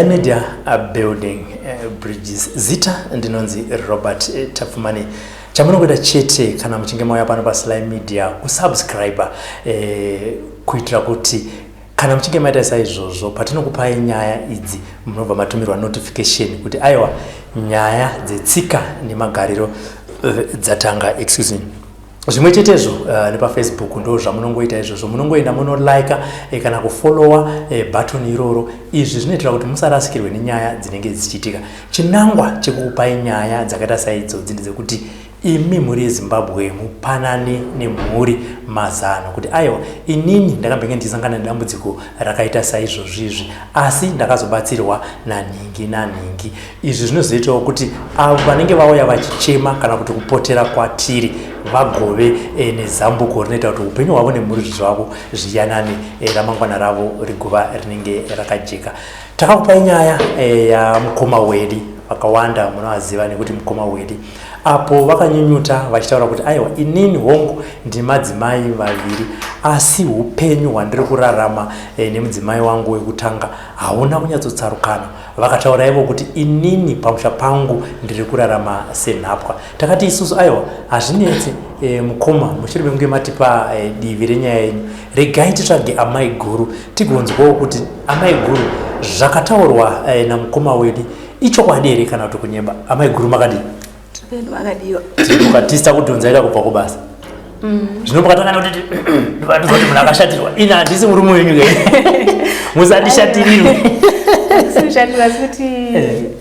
Sly Media Building Bridges. Zita ndinonzi Robert Tapfumani. Chamunongoita chete kana muchinge mauya pano paSly Media kusubscribe kuitira kuti kana muchinge maita saizvozvo, patinokupai nyaya idzi munobva matumirwa notification kuti aiwa, nyaya dzetsika nemagariro dzatanga. Excuse me. Zvimwe chetezvo nepaFacebook ndo zvamunongoita izvozvo, munongoenda munolika kana kufollowa button iroro. Izvi zvinoitira kuti musarasikirwe nenyaya dzinenge dzichiitika. Chinangwa chekukupai nyaya dzakaita saidzodzi ndedzekuti imi mhuri yeZimbabwe mupanane nemhuri mazano kuti aiwa, inini ndakambenge ndichisangana nedambudziko rakaita saizvozvizvi, asi ndakazobatsirwa nanhingi nanhingi. Izvi zvinozoitawo kuti avo vanenge vauya vachichema kana kuti kupotera kwatiri vagove nezambuko rinoita kuti upenyu hwavo nemhuri zvavo zviyanane, ramangwana ravo rigova rinenge rakajeka. Takakupai nyaya yamukoma Wedi. Vakawanda munovaziva nekuti mukoma Wedi, apo vakanyunyuta vachitaura kuti aiwa, inini hongu ndine madzimai vaviri, asi upenyu hwandiri kurarama nemudzimai wangu wekutanga hauna kunyatsotsarukana. Vakataura ivo kuti inini pamusha pangu ndiri kurarama senhapwa. Takati isusu aiwa, hazvinetsi, mukoma, mushure mekunge matipa divi renyaya yenyu, regai titsvage amai guru tigonzwawo kuti amai guru, zvakataurwa namukoma wedu ichokwadi here kana kuti kunyemba. Amai guru, makadii? Tisa kudhonzaira kubva kubasa. Zvino pakatanga nekuti ndozoti munhu akashatirwa, ini handisi murume wenyu ke, musandishatirirwe. Kuti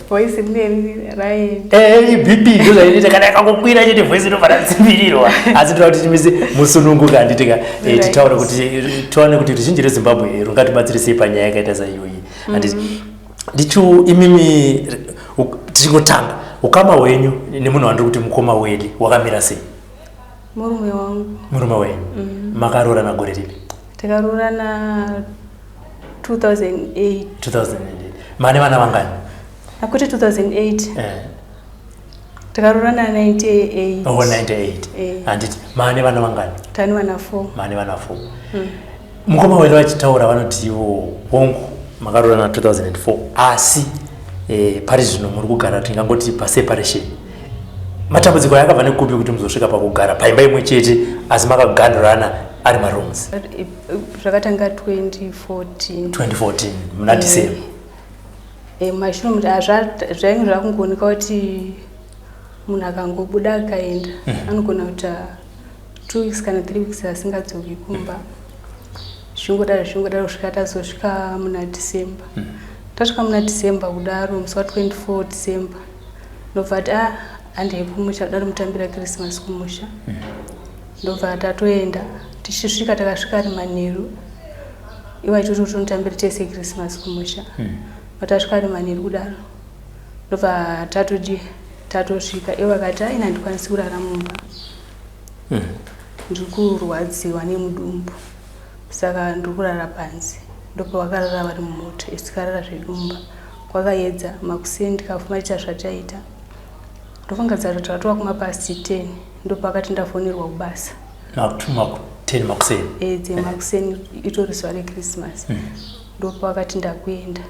voice rineri raenda. BP ndo zvainoita, kana yakangokwira chete voice inobva ratsivirirwa. Asi toda kuti timise musununguka, handitika? Titaure kuti tiwane kuti ruzhinji rweZimbabwe rungatibatsire sei panyaya yakaita saiyoyi, handiti? Ndichu imimi, tichingotanga, ukama hwenyu nemunhu wandiri kuti mukoma Weli wakamira sei? Murume wangu. Murume wenyu. Makaroorana gore ripi? Takaroorana 2008. 2008. Mane vana vangani? Akuti 2008. Takaroorana 98. Oh, 98. Handiti mane vana vangani? Tani vana 4. Mane vana 4. Mukoma wedu vachitaura vanoti ivo hongu makaroorana 2004, asi pari zvino muri kugara tingangoti paseparation. Matambudziko aya akabva nekupi kuti muzosvika pakugara paimba imwe chete asi makaganhurana ari marooms? Zvakatanga 2014. 2014 muna December? Mashure zvainge zvakungooneka kuti munhu akangobuda akaenda, anogona kuita 2 weeks kana 3 weeks asingadzoki kumba. Zvingodaro zvingodaro kusvika tazosvika muna December. Tasvika muna December kudaro, musi wa24 December, ndobva ati a handei kumusha, kuda mutambira Christmas kumusha. Ndobva tatoenda. Tichisvika, takasvika ari manheru. Iwa itoti tonotambira tese Christmas kumusha. Patasvika ari manheru kudaro, ndobva tatodi tatosvika, ivo vakati aina handikwanisi kurara mumba, ndiri kurwadziwa nemudumbu, saka ndiri kurara panze. Ndopavakarara vari mumota, isu tikarara zvedu mumba. Kwakaedza makuseni, tikafuma tiita zvataita. Ndofunga dzatova kumapast 10, ndopakati ndafonerwa kubasa. 10 makuseni? Dzemakuseni, itori zuva reChristmas. Ndopakati ndakuenda,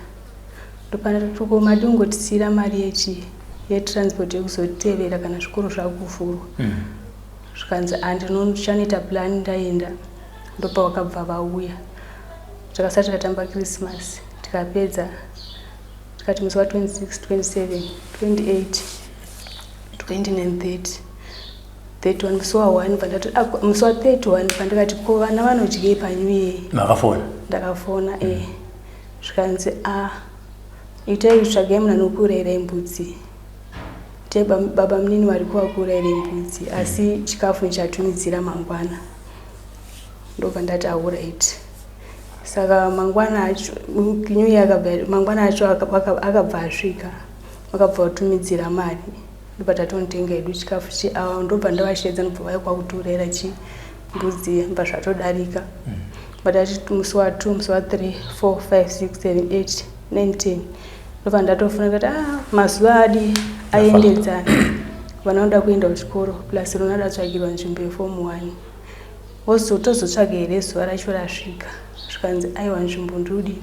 ndopanatoko madi ungotisiyira mari yechi yetransport yekuzotevera kana zvikoro zvakuvhurwa. Zvikanzi handinochanoita plan ndaenda. Ndopavakabva vauya, takasati tikatamba Christmas, tikapedza, tikati musi wa26, 27, 28, 29, 30, 31, musi wa1 pandati, musi wa31 pandikati ko vana vanodyei paNew Year? Makafona? Ndakafona e. Zvikanzi a itai, tsvagai munhu anokuurayirai mbudzi. Itai baba munini vari kuvakuurayirai mbudzi, asi chikafu ndichatumidzira mangwana. Ndobva ndati alright. Saka mangwana acho, New Year akabva, mangwana acho akabva asvika, vakabva vatumidzira mari, ndobva tatonotenga hedu chikafu chi ava. Ndobva ndavashedza, ndobva vauya kwakutiurayira chi mbudzi, bva zvatodarika. But ati musi wa2, musi wa3, 4, 5, 6, 7, 8, 9, 10, ndobva ndatofuna ndati a mazuva adi aendedzana, vana vanoda kuenda kuchikoro, plus rona datsvagirwa nzvimbo yeform 1, tozotsvaga here zuva racho rasvika? Zvikanzi aiwa, nzvimbo ndiri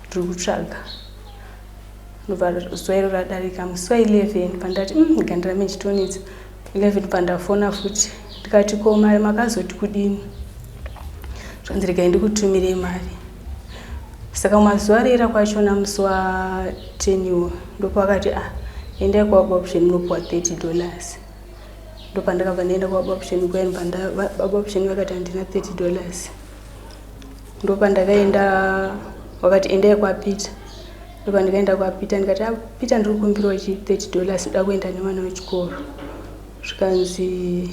ndiri kutsvaga. Ndobva zuva iro radarika musi wa 11 pandati gandira mechitonetsa 11 pandafona futi ndikati ko mari makazoti kudini? Zvanzi regai ndikutumirei mari. Saka mazuva rera kwachona musi wa 10 iwo ndopakati ah endai kwababa option munopuwa $30. Ndopandakabva ndaenda kwababa option kuya baba option vakati handina $30. Ndopandakaenda vakati endai kwaPeter. Ndopandikaenda kwaPeter ndikati ah Peter ndiri kukumbirawo chi $30 ndoda kuenda nemwana wechikoro. Zvikanzi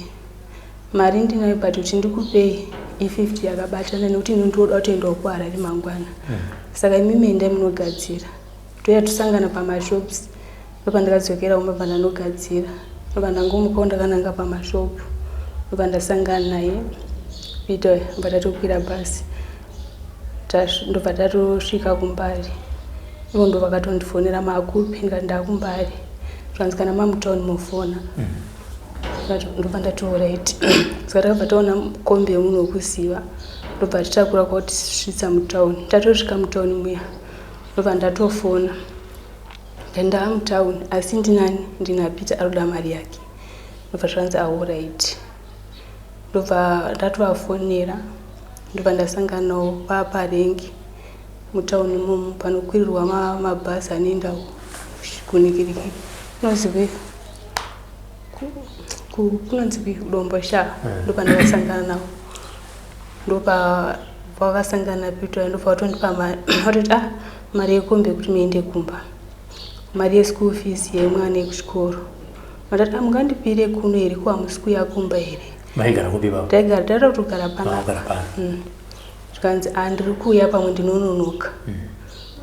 mari ndinayo but kuti ndikupei i50 yakabatana nekuti ini ndinoda kutoendawo kuHarare mangwana. Saka imimi endai munogadzira. Touya tosangana pamashops. Ndopandakadzokera kumba pandanogadzira. Ndopandangomukawo ndakananga pamashop. Ndopandasangana naye Peter ndobva tatokwira bhasi. Ndobva tatosvika kuMbare. Ivo ndovakatondifonera makupi ndikati ndakuMbare. Zvikanzi kana mamutown mofona. Ndobva ndati alright. Saka takabva taona kombi yemunhu wekuziva. Ndobva titakura kwakutisvitsa mutown. Tatosvika mutown muya. Ndobva ndatofona. Ndaa mutown asi ndinani ndina Peter arikuda mari yake. Ndobva zvanzi alright. Ndobva ndatovafonera. Ndobva ndasangana navo paparengi mutown imomo panokwirirwa mabhazi anoenda kunikirikiri. Kunonzi kunonzi kuDomboshava. Ndopandakasangana navo. Ndopa vakasangana naPeter ndobva vatondipa mari vatoti ah mari yekombi yekuti muende kumba. Mari yeschool fees yemwana yekuchikoro. Vandati ah mungandipire kuno here ko hamusi kuuya kumba here? Maigara kupi baba? Taigara taida kutogara panapa. Maigara pano. Zvikanzi ah ndiri kuuya pamwe ndinononoka.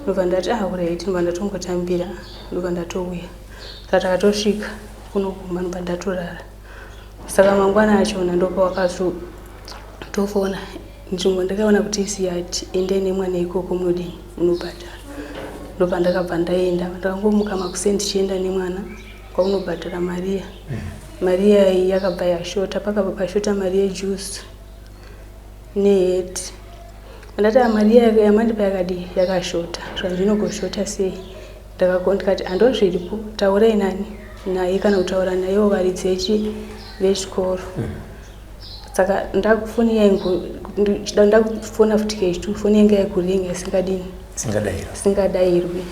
Ndobva ndati ah alright ndobva ndatongotambira ndobva ndatouya. Saka takatosvika kuno kumba ndobva ndatorara. Saka mangwana achona ndopawakazotofona nzvimbo ndakaona kuti isiyati endai nemwana ikoko munodini munobhadhara. Ndopandakabva ndaenda ndakangomuka makuseni ndichienda nemwana kwaunobhadhara Maria. Maria iyi yakabva yashota pakabva pashota mari yejuice neheti. Ndati mari yamandipa yakadii yakashota zvikanzi inogoshota sei ndikati handozviripo taurai nani naye kana kutaura nayewo varidzi vechikoro. Saka ndakufoni yaingo ndakufona futi kechitu foni yanga yaikuringa isingadini isingadairwi.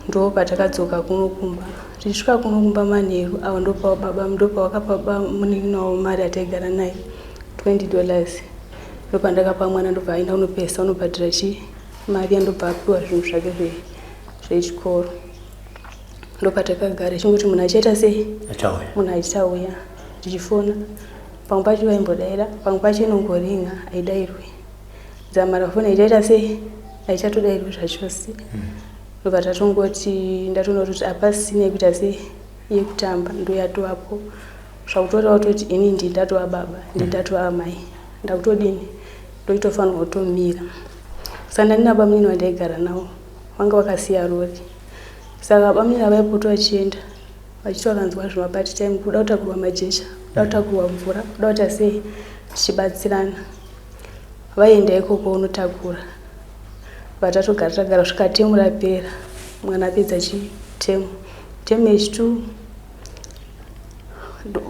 Ndo patakadzoka kuno kumba tichisvika kuno kumba manheru avo ndopa baba ndopavakapa baba munin'ina wavo mari yataigara naye $20. Ndopandakapa mwana ndobva aenda kunopesa unobhadhara chi mari yandobva apiwa zvinhu zvake zvechikoro. Ndopatakagara chingoti munhu achaita sei munhu achauya ndichifona pamwe pacho vaimbodaira pamwe pacho inongoringa haidairwi. Dzamara foni ichaita sei haichatodairwi zvachose. Ndobva tatongoti ndatoona kuti hapasisina yekuita sei yekutamba ndoyatovapo. Zvakutoreva kutoti ini ndini ndatova baba ndini ndatova amai ndakutodini ndochitofanirwa kutomira. Saka ndandina bamunini vandaigara navo vanga vakasiya rori. Saka bamunini vaipota vachienda vachiti vakanzwa zvemapart time kuda kutakurwa majecha kuda kutakurwa mvura kuda kuita sei tichibatsirana. Vaienda ikoko unotakura vatatogara tagara kusvika temu rapera mwana apedza chitemu temu yechitu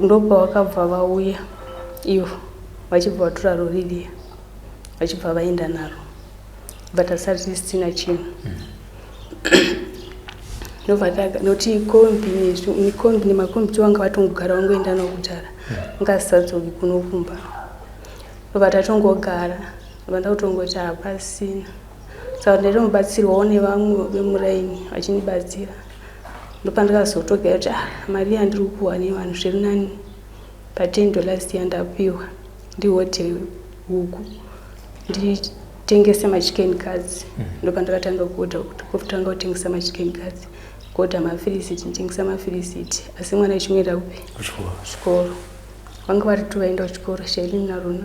ndopavakabva vauya ivo vachibva vatora rori riya vachibva vaenda naro but asati tisina chinhu. Ndobva nokuti kombi mikombi nemakombi vanga vatongogara vangoenda nawo kudhara ngasisadzoki kuno kumba. Ndobva tatongogara ndobva ndakutongoti hapasina. Saka ndaitombobatsirwawo nevamwe vemuraini vachindibatsira. Ndopandakazotogaya kuti ah mari yandiri kupuwa nevanhu zviri nani pa $10 yandapiwa ndihodhe huku nditengese machicken cuts. Ndopandakatanga kuhodha kutanga kutengesa machicken cuts kuhodha mafirisiti nditengesa mafirisiti asi mwana echingoenda kupi kuchikoro. Vanga vari two vaenda kuchikoro Shailene naRuna.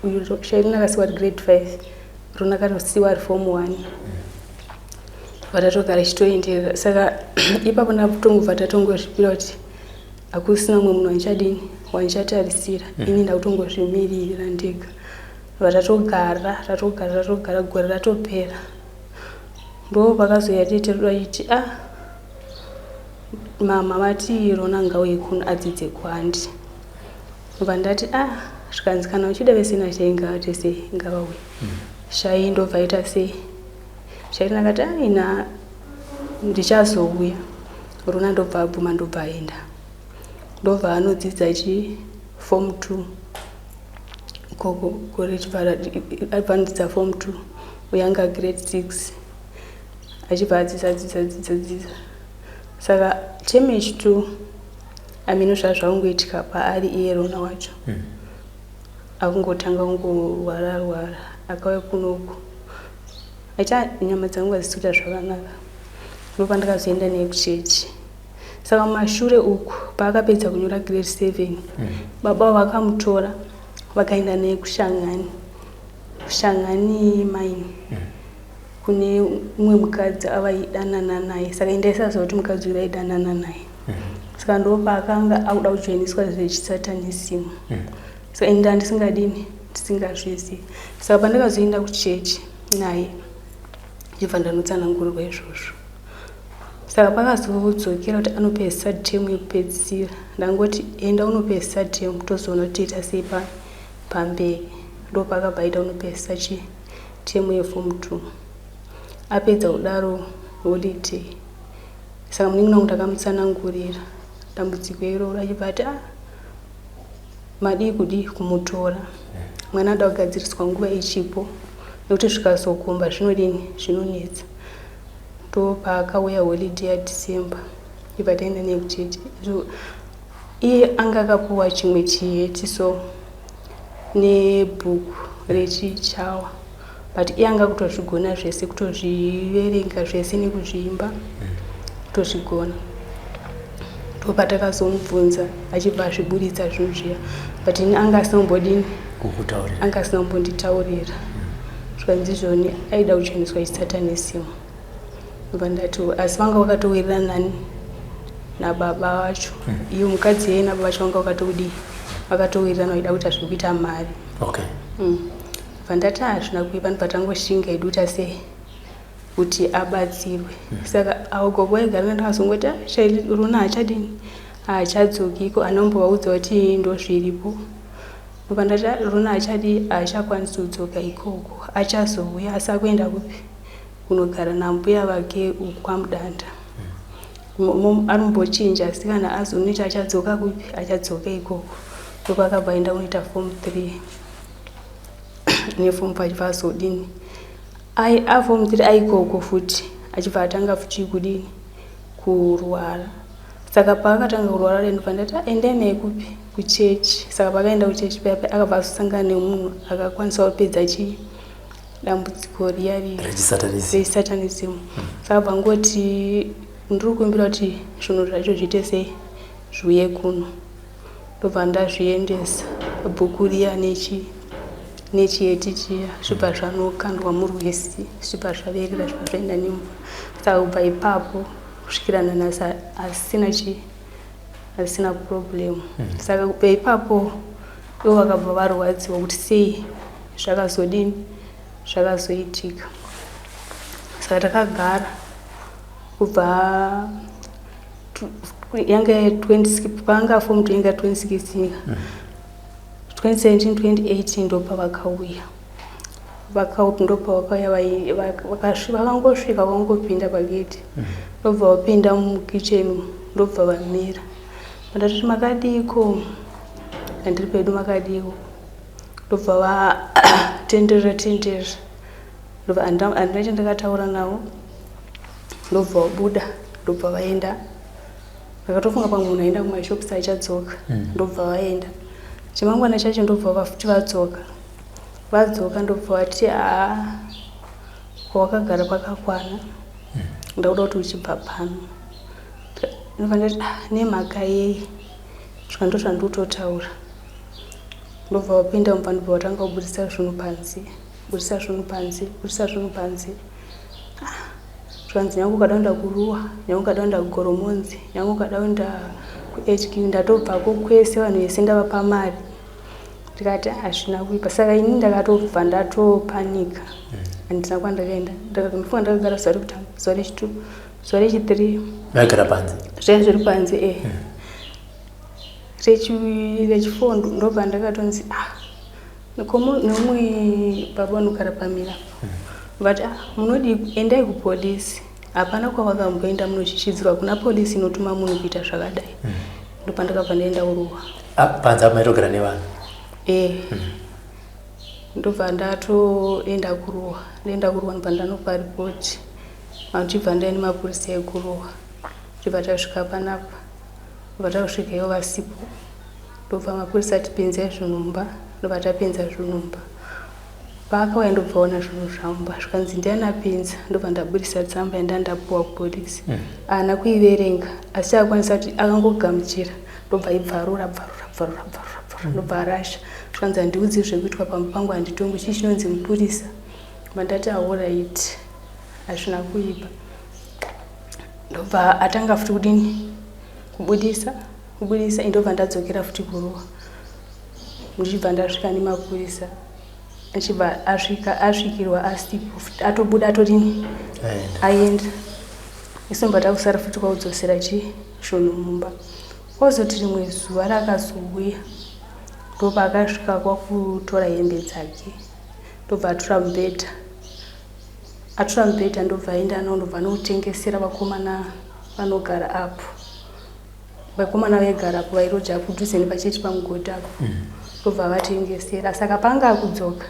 Uyu Shailene akasiwa ari grade 5 Runa akatosiwa ari form 1. Vatatogara ichitoenderera saka ipapo ndakutongobva tatongozvipira kuti hakusina mumwe munhu wandichadini wandichatarisira ini ndakutongozvimirira ndega. Vatatogara tatogara tatogara gore ratopera. Ndo pakazouya tete rudo achiti ah mama vati Rona ngauye kuno adzidze kwandi. Ndobva ndati ah zvikanzi kana uchida vese naShai ngavate sei ngavauye. Shai ndobva aita sei Shai ndakati ah ina ndichazouya. Rona ndobva abvuma ndobva aenda. Ndobva anodzidza chi form 2 ikoko gore richibva abva anodzidza form 2 uye anga grade 6 achibva adzidza dzidza dzidza dzidza saka term yechi2 amino zvaa zvakungoitika paari iye Rona wacho akungotanga kungorwara rwara akauya kunoku aita nyama dzangu hadzisi kuita zvakanaka ndopandakazoenda naye kuchechi. Saka mumashure uku paakapedza kunyora grade 7 baba vakamutora vakaenda naye kuShangani, kuShangani mine kune umwe mukadzi avaidanana naye. Saka indaisaziva kuti mukadzi uyu vaidanana naye. Saka ndopaakanga akuda kujoiniswa zvechisatanism. Saka ini ndandisingadini ndisingazvizivi. Saka pandakazoenda kuchechi naye ndibva ndanotsanangurirwa izvozvo. Saka pakazodzokera kuti anopedzisa term yekupedzisira ndangoti enda unopedzisa term tozoona kuti toita sei pamberi. Ndopakabva aita unopedzisa chi term yeform 2. Apedza kudaro holiday. Saka munin'ina wangu ndakamutsanangurira dambudziko iroro achibva ati ah madii kudii kumutora mwana ada kugadziriswa nguva ichipo nekuti zvikazokomba zvinodini zvinonetsa. Ndopaakauya holiday yaDecember ibva taenda naye kuchechi. Iye anga akapuwa chimwe chiheti so nebhuku rechichawa but iye anga kutozvigona zvese kutozviverenga zvese nekuzviimba kutozvigona. Ndopatakazomubvunza achibva azviburitsa zvinhu zviya but ini anga asina kumbodini kukutaurira anga asina kumbonditaurira zvikanzi izvoni aida kucheneswa chisatanism. Ndobva ndati asi vanga vakatowirirana nani nababa vacho iyo mukadzi yeye nababa vacho vanga vakatodii vakatowirirana vaida kuita zvekuita mari. Okay. Bva ndati hazvina kuipa ndobva tangoshinga hedu kuita sei kuti abatsirwe. Saka avo gogo vaigara ndakazongoti ah, Shaili Rona haachadini haachadzokiko anombovaudza kuti ndozviripo. Ndobva ndati ah, Rona haachadi haachakwanisi kudzoka ikoko achazouya asi akuenda kupi kunogara nambuya vake uku kwaMudanda. Anombochinja asi kana azonoita achadzoka kupi achadzoka ikoko. Ndopakabva aenda kunoita form 3 neform 5 achibva azodini aform 3 aikoko futi achibva atanga futi kudini kurwara. Saka paakatanga kurwara ndobva ndati ah, endai naye kupi kuchechi. Saka paakaenda kuchechi paya paya akabva azosangana nemunhu akakwanisa kupedza chii dambudziko riya riya Rechisatanism. Saka bva ngoti ndiri kukumbira kuti zvinhu zvacho zviite sei zviuye kuno. Ndobva ndazviendesa bhuku riya nechiheti chiya zvibva zvanokandwa murwizi zvibva zvaverera zvibva zvaenda nemvura. Saka kubva ipapo kusvikira nanhasi asina chi asina problem. Saka kubva ipapo ivo vakabva varwadziwa kuti sei zvakazodini zvakazoitika. Saka takagara kubva yanga 20 paanga form 2 yanga 2016 2017 2018 ndopavakauya ndopavakauya vakangosvika vangopinda pagedhi ndobva vapinda mukitchen ndobva vamira. Ndatoti makadiko andiri pedu makadiko ndobva vatenderera tenderera ndobva handina chandakataura navo ndobva vabuda ndobva vaenda. Ndakatofunga pamwe munhu aenda kumashops achadzoka ndobva vaenda. Chimangwana chacho ndobva futi vadzoka. Vadzoka ndobva vati haa kwawakagara kwakakwana ndakuda kuti uchibva pano. Ndobva ndati ah, nemhaka yei svika ndozvandikutotaura. Ndobva vapinda mumba ndobva vatanga kubudisa zvinhu panze kubudisa zvinhu panze kubudisa zvinhu panze. Zvikanzi nyange ukada kuenda kuRuwa nyange ukada kuenda kuGoromonzi nyange ukada kuenda kuHQ ndatobvako kwese vanhu vese ndavapa mari. Ndikati hazvina kuipa. Saka ini ndakatobva ndatopanika. Handina kwandakaenda. Ndakafunga ndakagara zuva rekutanga, zuva rechitu, zuva rechithree. Maigara panze? Zvaiva zviri panze e. Rechifour ndobva ndakatonzi ah neumwe baba vanogara pamira vati ah munodii endai kupolisi. Hapana kwavakamboenda munochichidzirwa kuna polisi inotuma munhu kuita zvakadai. Ndopandakabva ndaenda kuruwa. Ah, panze apa maitogara nevanhu? Eh. Ndobva ndatoenda kuruwa. Ndaenda kuruwa ndobva ndanopa ripoti. Ndichibva ndaenda nemapurisa ekuruwa. Ndobva tasvika panapa. Ndobva tasvika ivo vasipo. Ndobva mapurisa ati pinzai zvinhu mumba. Ndobva tapinza zvinhu mumba. Paakauya ndobva aona zvinhu zvangu mumba. Zvikanzi ndiani apinza? Ndobva ndaburitsa tsamba yandanga ndapuwa kupolisi. Haana kuiverenga asi chaakwanisa kuti akangogamuchira ndobva aibvarura bvarura bvarura bvarura bvarura ndobva arasha. Zvikanzi handiudzi zvekuitwa pamba pangu handitongwi chii chinonzi mupurisa. Ndobva ndati ahoraiti hazvina kuipa. Ndobva atanga futi kudini kubudisa kubudisa indobva ndadzokera futi kuruwa. Ndichibva ndasvika nemapurisa achibva asvika asvikirwa asipo futi atobuda atodini aenda. Isu ndobva takusara futi kwakudzosera chi zvinhu mumba. Kwozoti rimwe zuva rakazouya ndopaakasvika kwakutora hembe dzake ndobva atora mubhedha. Atora mubhedha ndobva aenda nawo ndobva anoutengesera vakomana vanogara apo. Vakomana vaigara apo vairoja kudhuze nepachechi pamugodhi apo. Ndobva vatengesera. Saka paanga akudzoka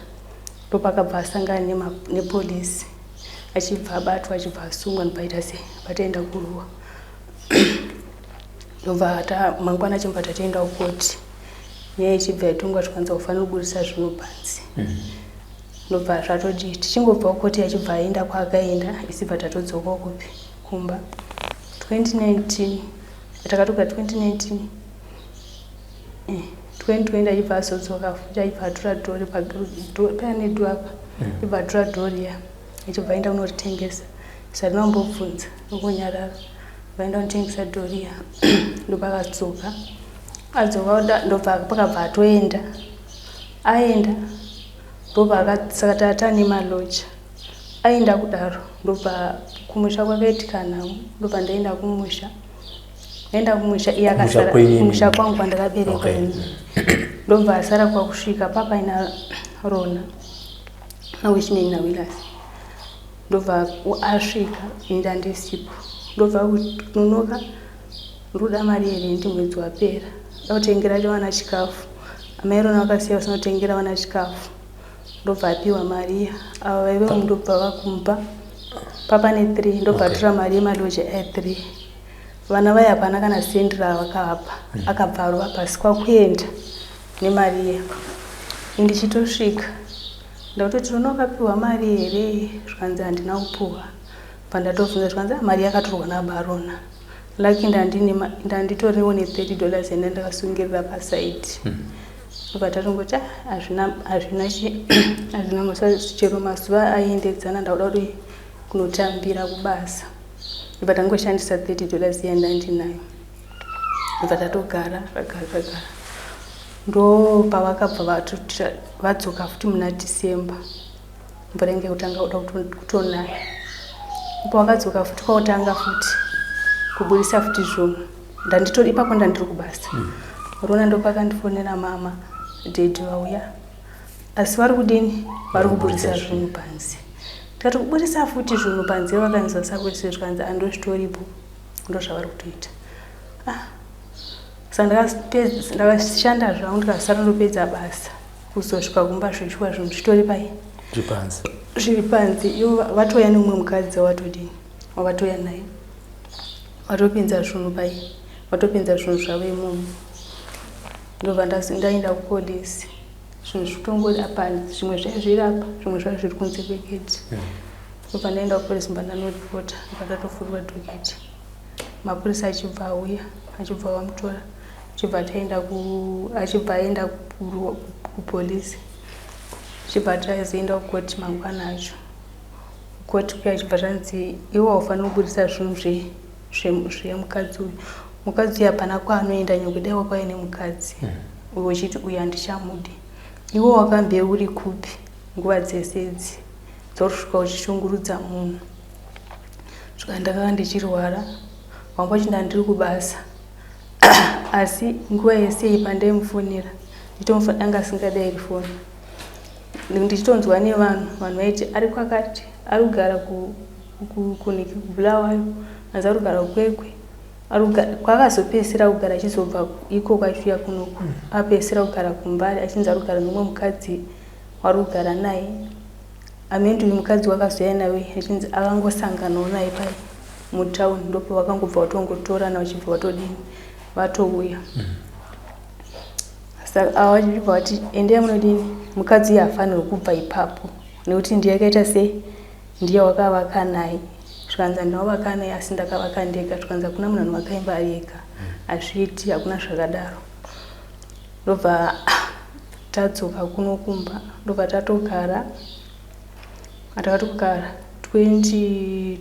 ndopakabva asangana nepolisi achibva abatwa achibva asungwa ndobva aita sei vataenda kuruwa. Ndobva mangwana achibva tatoenda kukoti. Nyaya ichibva yatongwa zvikanzi haufaniri kuburitsa zvinhu panze. Ndobva zvatodii tichingobva kukoti achibva aenda kwaakaenda isibva tatodzoka kupi kumba. 2019 takatoka 2019 2020 achibva azodzoka futi achibva atora dhori pane dhu apa achibva atora dhori ya achibva aenda kunoritengesa saka ndinombobvunza nokonyarara vaenda kunotengesa dhori ya ndopakadzoka adzoka ndobva pakabva atoenda aenda ndobva saka tatane maloja aenda kudaro ndobva kumusha kwakaitika nhau ndobva ndaenda kumusha ndaenda kumusha iye akasara kumusha kwangu kwandakaberekwa ini ndobva asara kwakusvika papaina Rona naWishman naWillas ndobva asvika ini ndandisipo ndobva kunonoka ndoda mari yerendi mwedzi wapera ndakutengera vana chikafu amai Rona vakasiya vasina kutengera vana chikafu ndobva apiwa mari iya ava vaive ndobva vakumupa papa ne3 ndobva atora mari yemaloja e3 vana vaya hapana kana sendi ravakavapa akabva arova pasi kwakuenda nemari iya ndichitosvika ndakutoti Rona wakapiwa mari here zvikanzi handina kupuwa pandatobvunza zvikanzi mari yakatorwa nabarona lucky ndanditoriwo ne30 dollars yanda ndakasungirira pasaidi ndobva tatongoti hazvina hazvina hazvina mhosva chero mazuva aiendedzana ndakuda kuti kunotambira kubasa ndobva tangoshandisa 30 dollars iya ndandinayo ndobva tatogara tagara tagara ndopavakabva vadzoka futi muna December mvura inge kutanga kuda kutonaya pavakadzoka futi kwakutanga futi kuburisa futi zvinhu ndanditori ipapo ndandiri kubasa Rona ndopakandifonera mama daddy vauya asi vari kudini vari kuburisa zvinhu panze tikati kuburisa futi zvinhu panze vakanzwa sakwese zvikanzi andozvitoripo ndozvavari kutoita ah. Saka ndakashanda zvangu ndikasara ndopedza basa kuzosvika kumba zveshuwa zvinhu zvitori pai zviri panze ivo vatouya neumwe mukadzi wavatodini wavatouya naye vatopinza zvinhu pai vatopinza zvinhu zvavo imomo ndobva ndaenda kupolisi zvinhu zvitongori apa zvimwe zvaiva zviri apa zvimwe zvaiva zviri kunze kwegedhi ndobva ndaenda kupolisi mba ndanoripota ndobva ndatofurwa docket mapurisa achibva auya achibva vamutora achibva taenda achibva aenda kupolisi achibva tazoenda kukoti mangwana acho kukoti kuya achibva tanzi iwe haufaniri kuburitsa zvinhu zvemukadzi uyu mukadzi uyu hapana kwaanoenda nyangwe dai wakauya nemukadzi uyo uchiti uyu handichamudi iwe wakambe uri kupi nguva dzese idzi. Dzakusvika uchishungurudza munhu. Svika ndakanga ndichirwara, wanga uchinda ndiri kubasa. Asi nguva yese iyi pandaimufonera, ndichitomufonera anga asingadairi foni. Ndichitonzwa nevanhu, vanhu vaiti ari kwakati, ari kugara kuniki kuBulawayo, hanzi ari kugara kuKwekwe. Kwaakazopedzisira kugara achizobva ikoko achiuya kunoku, apedzisira kugara kuMbare achinzi ari kugara nemumwe mukadzi waari kugara naye. Amend uyu mukadzi wakazouya naye achinzi akangosanganawo naye pai mutown ndopavakangobva vatongotorana vachibva vatodini vatouya. Saka ava vachibva vati endai munodini mukadzi uyu haafanirwi kubva ipapo nekuti ndiye akaita sei ndiye wakavaka naye. Zvikanzi handina kuvaka naye asi ndakavaka ndega. Zvikanzi hakuna munhu anovaka imba ari ega hazviiti hakuna zvakadaro. Ndobva tadzoka kuno kumba ndobva tatogara takatogara 2021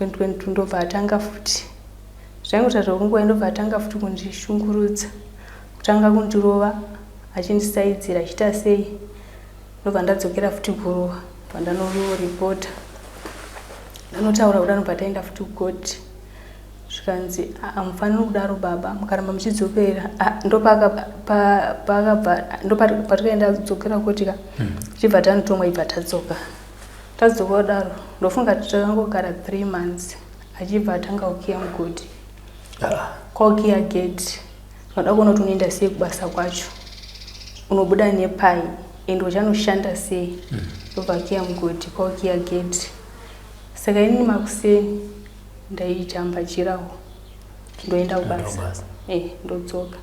2022 ndobva atanga futi zvaingoita zvekunguva ndobva atanga futi kundishungurudza kutanga kundirova achindisaidzira achiita sei ndobva ndadzokera futi kuruwa pandanoripota ndanotaura kudaro ndobva taenda futi kukoti Zvikanzi hamufaniri kudaro baba mukaramba muchidzokera ndopakabva ndopatikaenda dzokera koti ka tichibva tanotomwa ibva tadzoka tadzoka kudaro ndofunga takangogara 3 months achibva atanga kukiya mugodhi kwakukiya gate Vanoda kuona kuti unoenda sei kubasa kwacho unobuda nepai and uchanoshanda sei ndobva akiya mugodhi kwakukiya gate saka inini makuseni ndaijamba jirawo ndoenda kubasa eh ndodzoka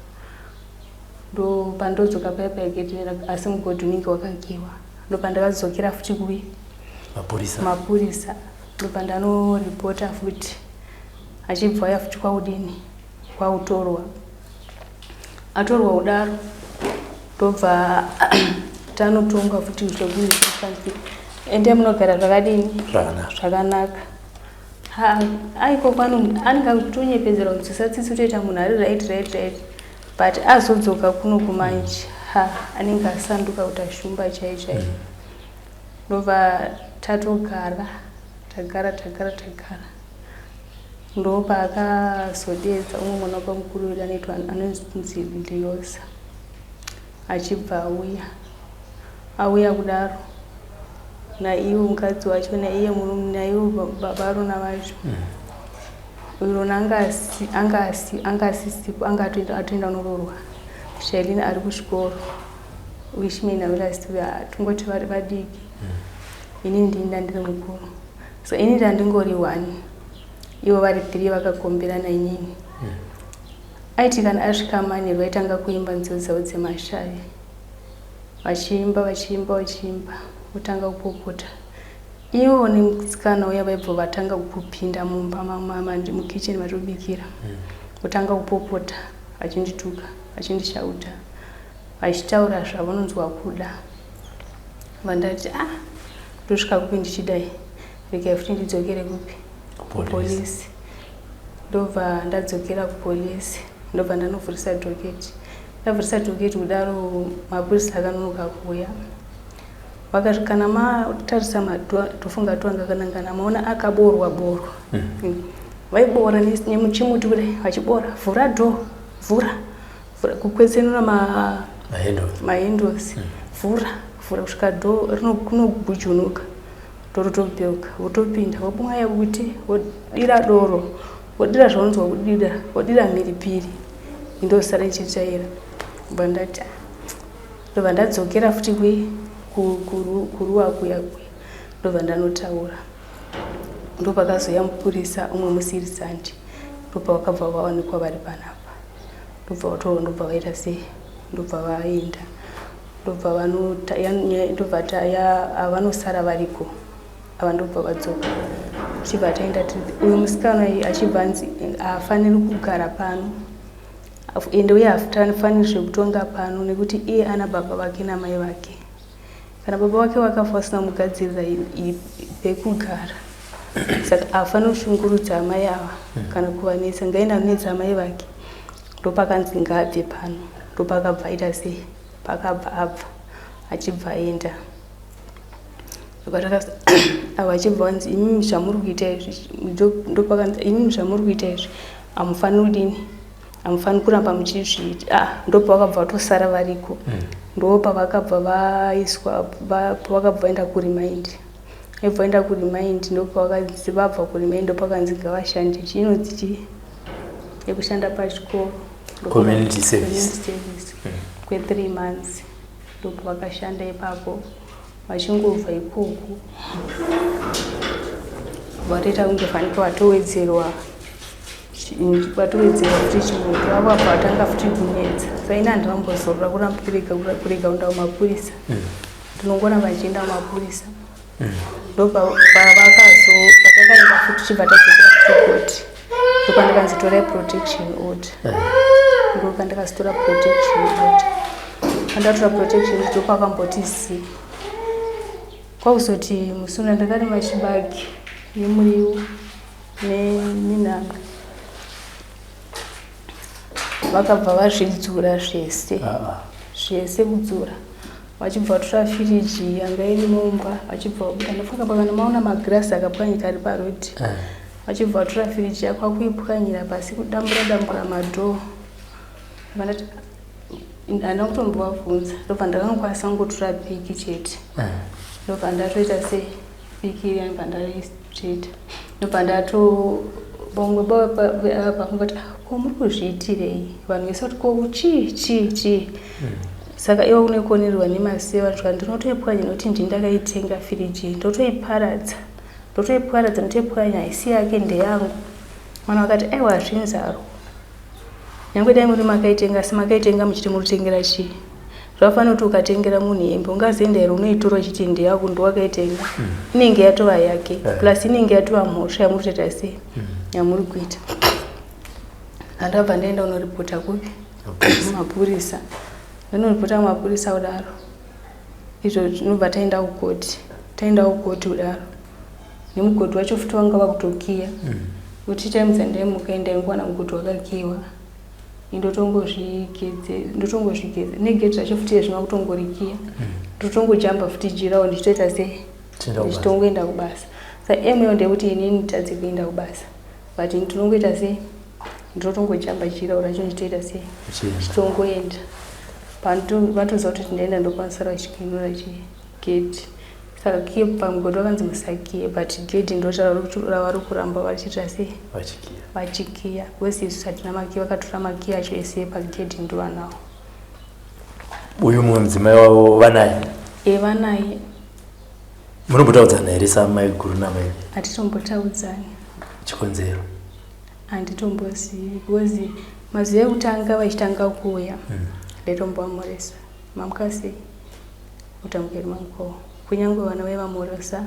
ndopandodzoka paya paya gate asi mugodhi unenge wakakiwa ndopandakadzokera futi kuyi mapurisa mapurisa ndopandanoripota futi achibva auya futi kwaudini kwautorwa atorwa kudaro ndobva tanotonga futi zvekuisanzi ende munogara zvakadini zvakanaka aiko kwano anenge akutonyepedzera kunzwisa tsitsi kutoita munhu ari right right right but azodzoka kuno kumanje ha anenge asanduka kuti ashumba chai chai ndobva tatogara tagara tagara tagara Ndopaakazodeedza umwe mwana wabamukuru wedu anoitwa anonzi Liosa achibva auya. Auya kudaro naiwo mukadzi wacho naiye murume naiwo baba Rona vacho. Uyu Rona anga asisipo anga atoenda kunoroorwa. Shailene ari kuchikoro. Wishman naWillas tongoti vari vadiki. Ini ndini ndandiri mukuru. So ini ndandingori one. Ivo vari 3 vakakomberana inini. Aiti kana asvika manheru vaitanga kuimba nziyo dzavo dzemashavi. Vachiimba vachiimba vachiimba votanga kupopota. Ivo nemusikana uya vaibva vatanga kupinda mumba mukitchen vatobikira. Votanga kupopota vachindituka vachindishauta vachitaura zvavanonzwa kuda. Vandati ah ndosvika kupi ndichidai regai futi ndidzokere kupi kupolisi ndobva ndadzokera kupolisi ndobva ndanovhurisa dhoketi ndavhurisa dhoketi kudaro mapurisa akanonoka kuuya vakati kana matarisa ndofunga twanga kanangana maona akaboorwa boorwa Vaiboora nemuchimuti kudai vachiboora vhura door vhura vhura kukwetsenura mahandles vhura vhura kusvika door rinogujunuka doro tobheuka votopinda vobwaya bute vodira doro vodira zvaunzwa kudira vodira mhiripiri indosara ichitsvaira ndobva ndati ndobva ndadzokera futi kuruwa kuya kuya ndobva ndanotaura Ndopakazouya mupurisa umwe musi iri Sunday ndopavakabva vawanikwa vari panapa ndobva vatorwa ndobva vaita sei ndobva vaenda ndobva ndobva vanosara variko ava ndobva vadzoka tichibva taenda uyu musikana uyu achibva anzi haafaniri kugara pano ende uye haafaniri zvekutonga pano nekuti iye ana baba vake namai vake Kana baba vake vakafa vasina kumugadzirira pekugara saka haafaniri kushungurudza amai ava kana kuvanetsa ngaende anonetsa amai vake ndopakanzi ngaabve pano ndopakabva aita sei pakabva abva achibva aenda. Ava vachibva vanzi imimi zvamuri kuita izvi, ndopakanzi imimi zvamuri kuita izvi hamufaniri kudini, hamufaniri kuramba muchizviita. Ah, ndopavakabva vatosara variko. Ndopavakabva vaiswa, pavakabva vaenda kurimaindi. Vaibva vaenda kurimaindi, ndopavakanzi vabva kurimaindi ndopakanzi ngavashande chinonzi chii yekushanda pachikoro. Community service. Community service kwe3 months. Ndopavakashanda ipapo. Vachingobva ikoko vatoita kunge fanike vatowedzerwa vatowedzerwa futi chimoto avo apa vatanga futi kunetsa. Saka ini handinombozorora kuramba kurega kurega kuenda kumapurisa. Ndinongoramba ndichienda kumapurisa. Ndopavakazo patakaenda futi tichibva tadzokera futi koti. Ndopandakanzi torai protection order. Ndopandakazotora protection order. Pandatora protection order ndopakamboti zii. Kwakuzoti musi uno ndakarima chibage nemuriwo neminanga. Vakabva vazvidzura zvese. Zvese kudzura. Vachibva vatora firiji yanga iri mumba, vachibva vabuda. Ndofunga pakana maona magirasi akapwanyika ari parodi. Vachibva vatora firiji yako akuipwanyira pasi kudambura dambura madhoo. Ndati handina kutombovabvunza. Ndobva ndakangokwanisa kungotora piki chete. Ndobva ndatoita sei piki iya ndobva ndaitsveta. Ndobva ndato vamwe vangoti ko muri kuzviitirei? Vanhu vese vati ko chii chii chii. Saka iwe unokonerwa nemasewa ndikati ndinotoipwanya nekuti ndini ndakaitenga firiji ndotoiparadza. Ndotoiparadza ndotoipwanya haisi yake ndeyangu. Mwana vakati aiwa hazvinzarwo. Nyangwe dai muri makaitenga asi makaitenga muchiti muri kutengera chii? Zvakafanana kuti ukatengera munhu hembe ungazoenda here unoitora uchiti ndeyako ndowakaitenga. Inenge yatova yake plus inenge yatova mhosva yamuri kutoita sei yamuri kuita. Ndabva ndaenda kunoripota kupi? Mapurisa. Ndanoripota kumapurisa kudaro. Izvo tinobva taenda kukoti. Taenda kukoti kudaro. Nemugodhi wacho futi wanga wakutokiya. Kuti times andaimuka ndaingowana mugodhi wakakiyiwa. Ndotongozvigeze, ndotongozvigeza. Negedhi racho futi zvino kutongorikiya. Ndotongojamba futi jirawo ndichitoita sei? Ndichitongoenda kubasa. Saka aim yacho ndeyekuti inini nditadze kuenda kubasa. But ndinongoita sei? Ndotongojamba jirawo racho ndichitoita sei? Ndichitongoenda. Vanotoziva kuti ndaenda ndokwanisara vachikinura chigedhi. Saka kiye pamugodhi wakanzi musakiye but gedhi ndo ravari kuramba vachiita sei? Vachikiya. Because isu hatina makiya, vakatora makiya acho ese epagedhi ndovanawo. Uyu mumwe mudzimai wavo vanaye? E, vanaye. Munombotaudzana here samaiguru namai? Hatitombotaudzani. Chikonzero? Handitombozivi because mazuva ekutanga vachitanga kuuya ndaitomboamhoresa. Mamuka sei? Utamukeri mamukawo. Kunyangwe vana vaivamhoresa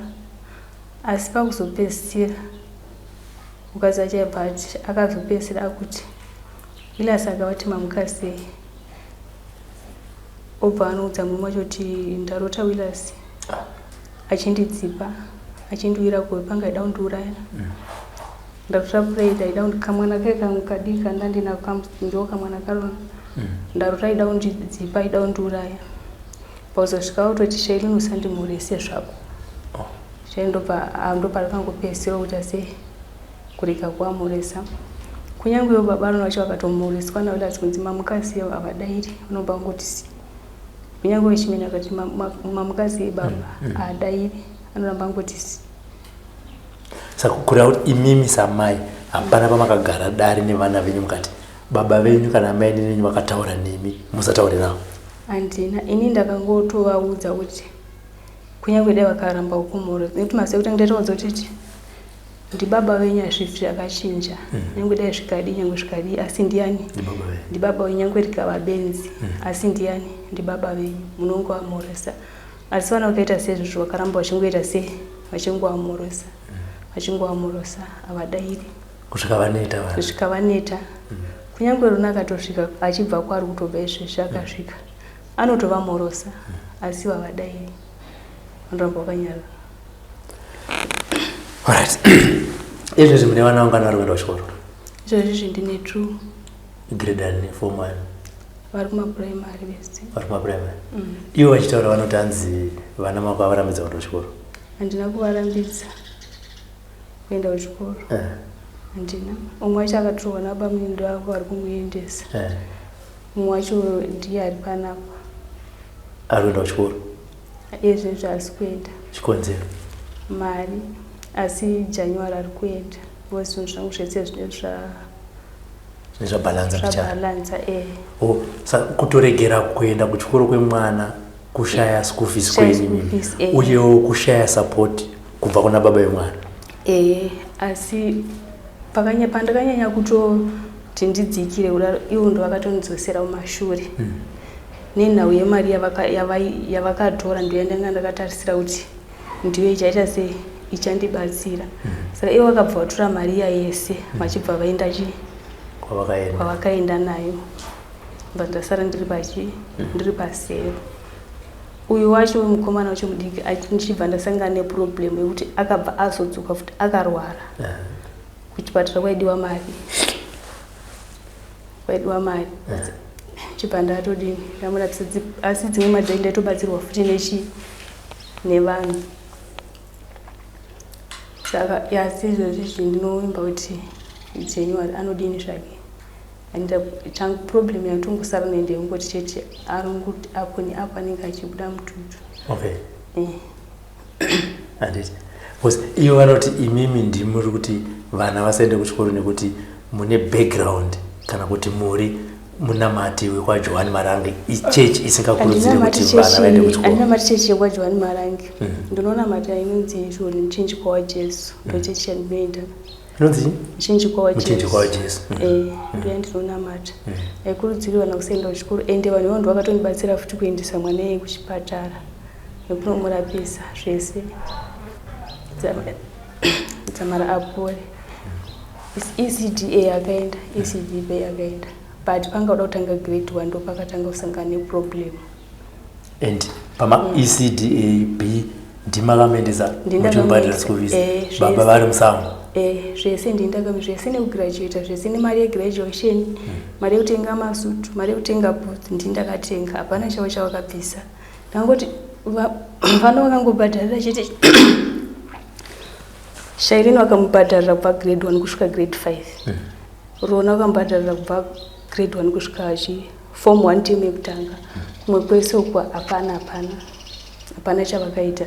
asi pakuzopedzisira mukadzi wacho aibva ati akazopedzisira akuti Elias akavati mamuka sei? Obva anoudza murume wacho kuti ndarota Willas achindidzipa achindiwira kuwe panga aida kundiuraya. Ndarota Pride aida kamwana kaye kangu kadiki kandandinako ndo kamwana karona. Ndarota aida kundidzipa aida kundiuraya. Pauzosvika wototi Shailene usandimhorese zvako. Shailene ndopa akangopedzisira kuita sei kurega kuamhoresa. Kunyange ivo baba Aroni vacho vakatomhoreswa naWillas kunzi mamuka sei havadairi vanobva vangoti si. Kunyange wechimene akati mamuka sei baba haadairi anoramba angoti si. Saka kureva kuti imimi samai hapana pamakagara dare nevana venyu mukati baba venyu kana amai venyu vakataura nemi musataure navo? Handina, ini ndakangotovaudza kuti kunyange dai vakaramba kukumhoresa nekuti mazuva ekutanga ndaitovaudza kuti ndibaba venyu hazvifi zvakachinja nyange dai zvikadii nyange zvikadii asi ndiani ndibaba venyu nyange rikava benzi asi ndiani ndibaba venyu munongovamhoresa. Asi vana vakaita seizvozvo vakaramba vachingoita sei vachingovamhoresa vachingovamhoresa havadairi kusvika vaneta vana kusvika vaneta. Kunyange Runa akatosvika achibva kwaari kutobva izvezvi akasvika anotovamhorosa asi havadairi vanoramba vakanyarara. Alright. Izvezvi mune vana vangani vari kuenda kuchikoro? Izvezvi ndine 2. Grade ani form 1? Vari kumapuraimari vese. Vari kumapuraimari. Ivo vachitaura vanoti hanzi vana mako avarambidza kuenda kuchikoro. Handina kuvarambidza kuenda kuchikoro. Handina. Umwe wacho akatorwa nabamunini vako vari kumuendesa. Mumwe wacho ndiye ari panapa. Ari kuenda kuchikoro? Izvezvi haasi kuenda. Chikonzero? Mari. Asi January ari kuenda. Because zvinhu zvangu zvese zvinenge zvabhalanza. Zvabhalanza, eh. Oh, saka kutoregera kuenda kuchikoro kwemwana kushaya school fees kwenyu eh. Uyewo kushaya support kubva kuna baba vemwana. Eh, asi pandakanyanya kutoti ndidzikire kudaro, ivo ndo vakatondidzosera mumashure. Nenhau yemari yavakatora ndiyo yandanga ndakatarisira kuti ndiyo ichaita sei, ichandibatsira. Saka ivo vakabva vatora mari iya yese, vachibva vaenda chi kwavakaenda. Kwavakaenda nayo, bva ndasara ndiri pachi ndiri pasero. Uyu wacho mukomana wacho mudiki, ndichibva ndasangana neproblem yekuti akabva azodzoka futi akarwara. Kuchipatara kwaidiwa mari, kwaidiwa mari. Chibva ndatodini, ndamurapisa, asi dzimwe madhai ndaitobatsirwa futi nechi nevanhu. Saka asi izvozvi izvi ndinovimba kuti January anodini zvake. And changu problem yatongosara nayo ndeyekungoti chete arongoti apo neapo anenge achibuda mututu. Okay. Handiti because ivo vanoti imimi ndimuri kuti vana vasaende kuchikoro nekuti mune background kana kuti muri munamati wekwaJohani Marange, ichechi isingakurudziri kuti vana vaende kuchikoro. Handinamati chechi yekwaJohani Marange. Ndinonamata inonzi izvoni Muchinjikwa waJesu, ndo chechi yandinoenda. Inonzi Muchinjikwa waJesu. Muchinjikwa waJesu. Eh, ndo yandinonamata. Haikurudziri vana kusaenda kuchikoro, ende vanhu ivo ndo vakatondibatsira futi kuendesa mwana iye kuchipatara nekunomurapisa zvese dzamara apore. ECDA akaenda, ECD akaenda, but panga uda kutanga grade 1 ndo pakatanga kusangana neproblem. And pama ECDA B ndimakamuendesa muchimubhadhira school fees? Eh, baba vari musango. Eh, zvese ndindakam zvese nekugraduata zvese, nemari yegraduation, mari yekutenga masutu, mari yekutenga boots ndindakatenga. Hapana chavo chavakabvisa. Ndangoti vana vakangobhadharira chete. Shairini vakamubhadharira kubva grade 1 kusvika grade 5. Rona vakamubhadharira kubva grade 1 kusvika chi form 1 term yekutanga. Kumwe kwese uko hapana, hapana, hapana chavakaita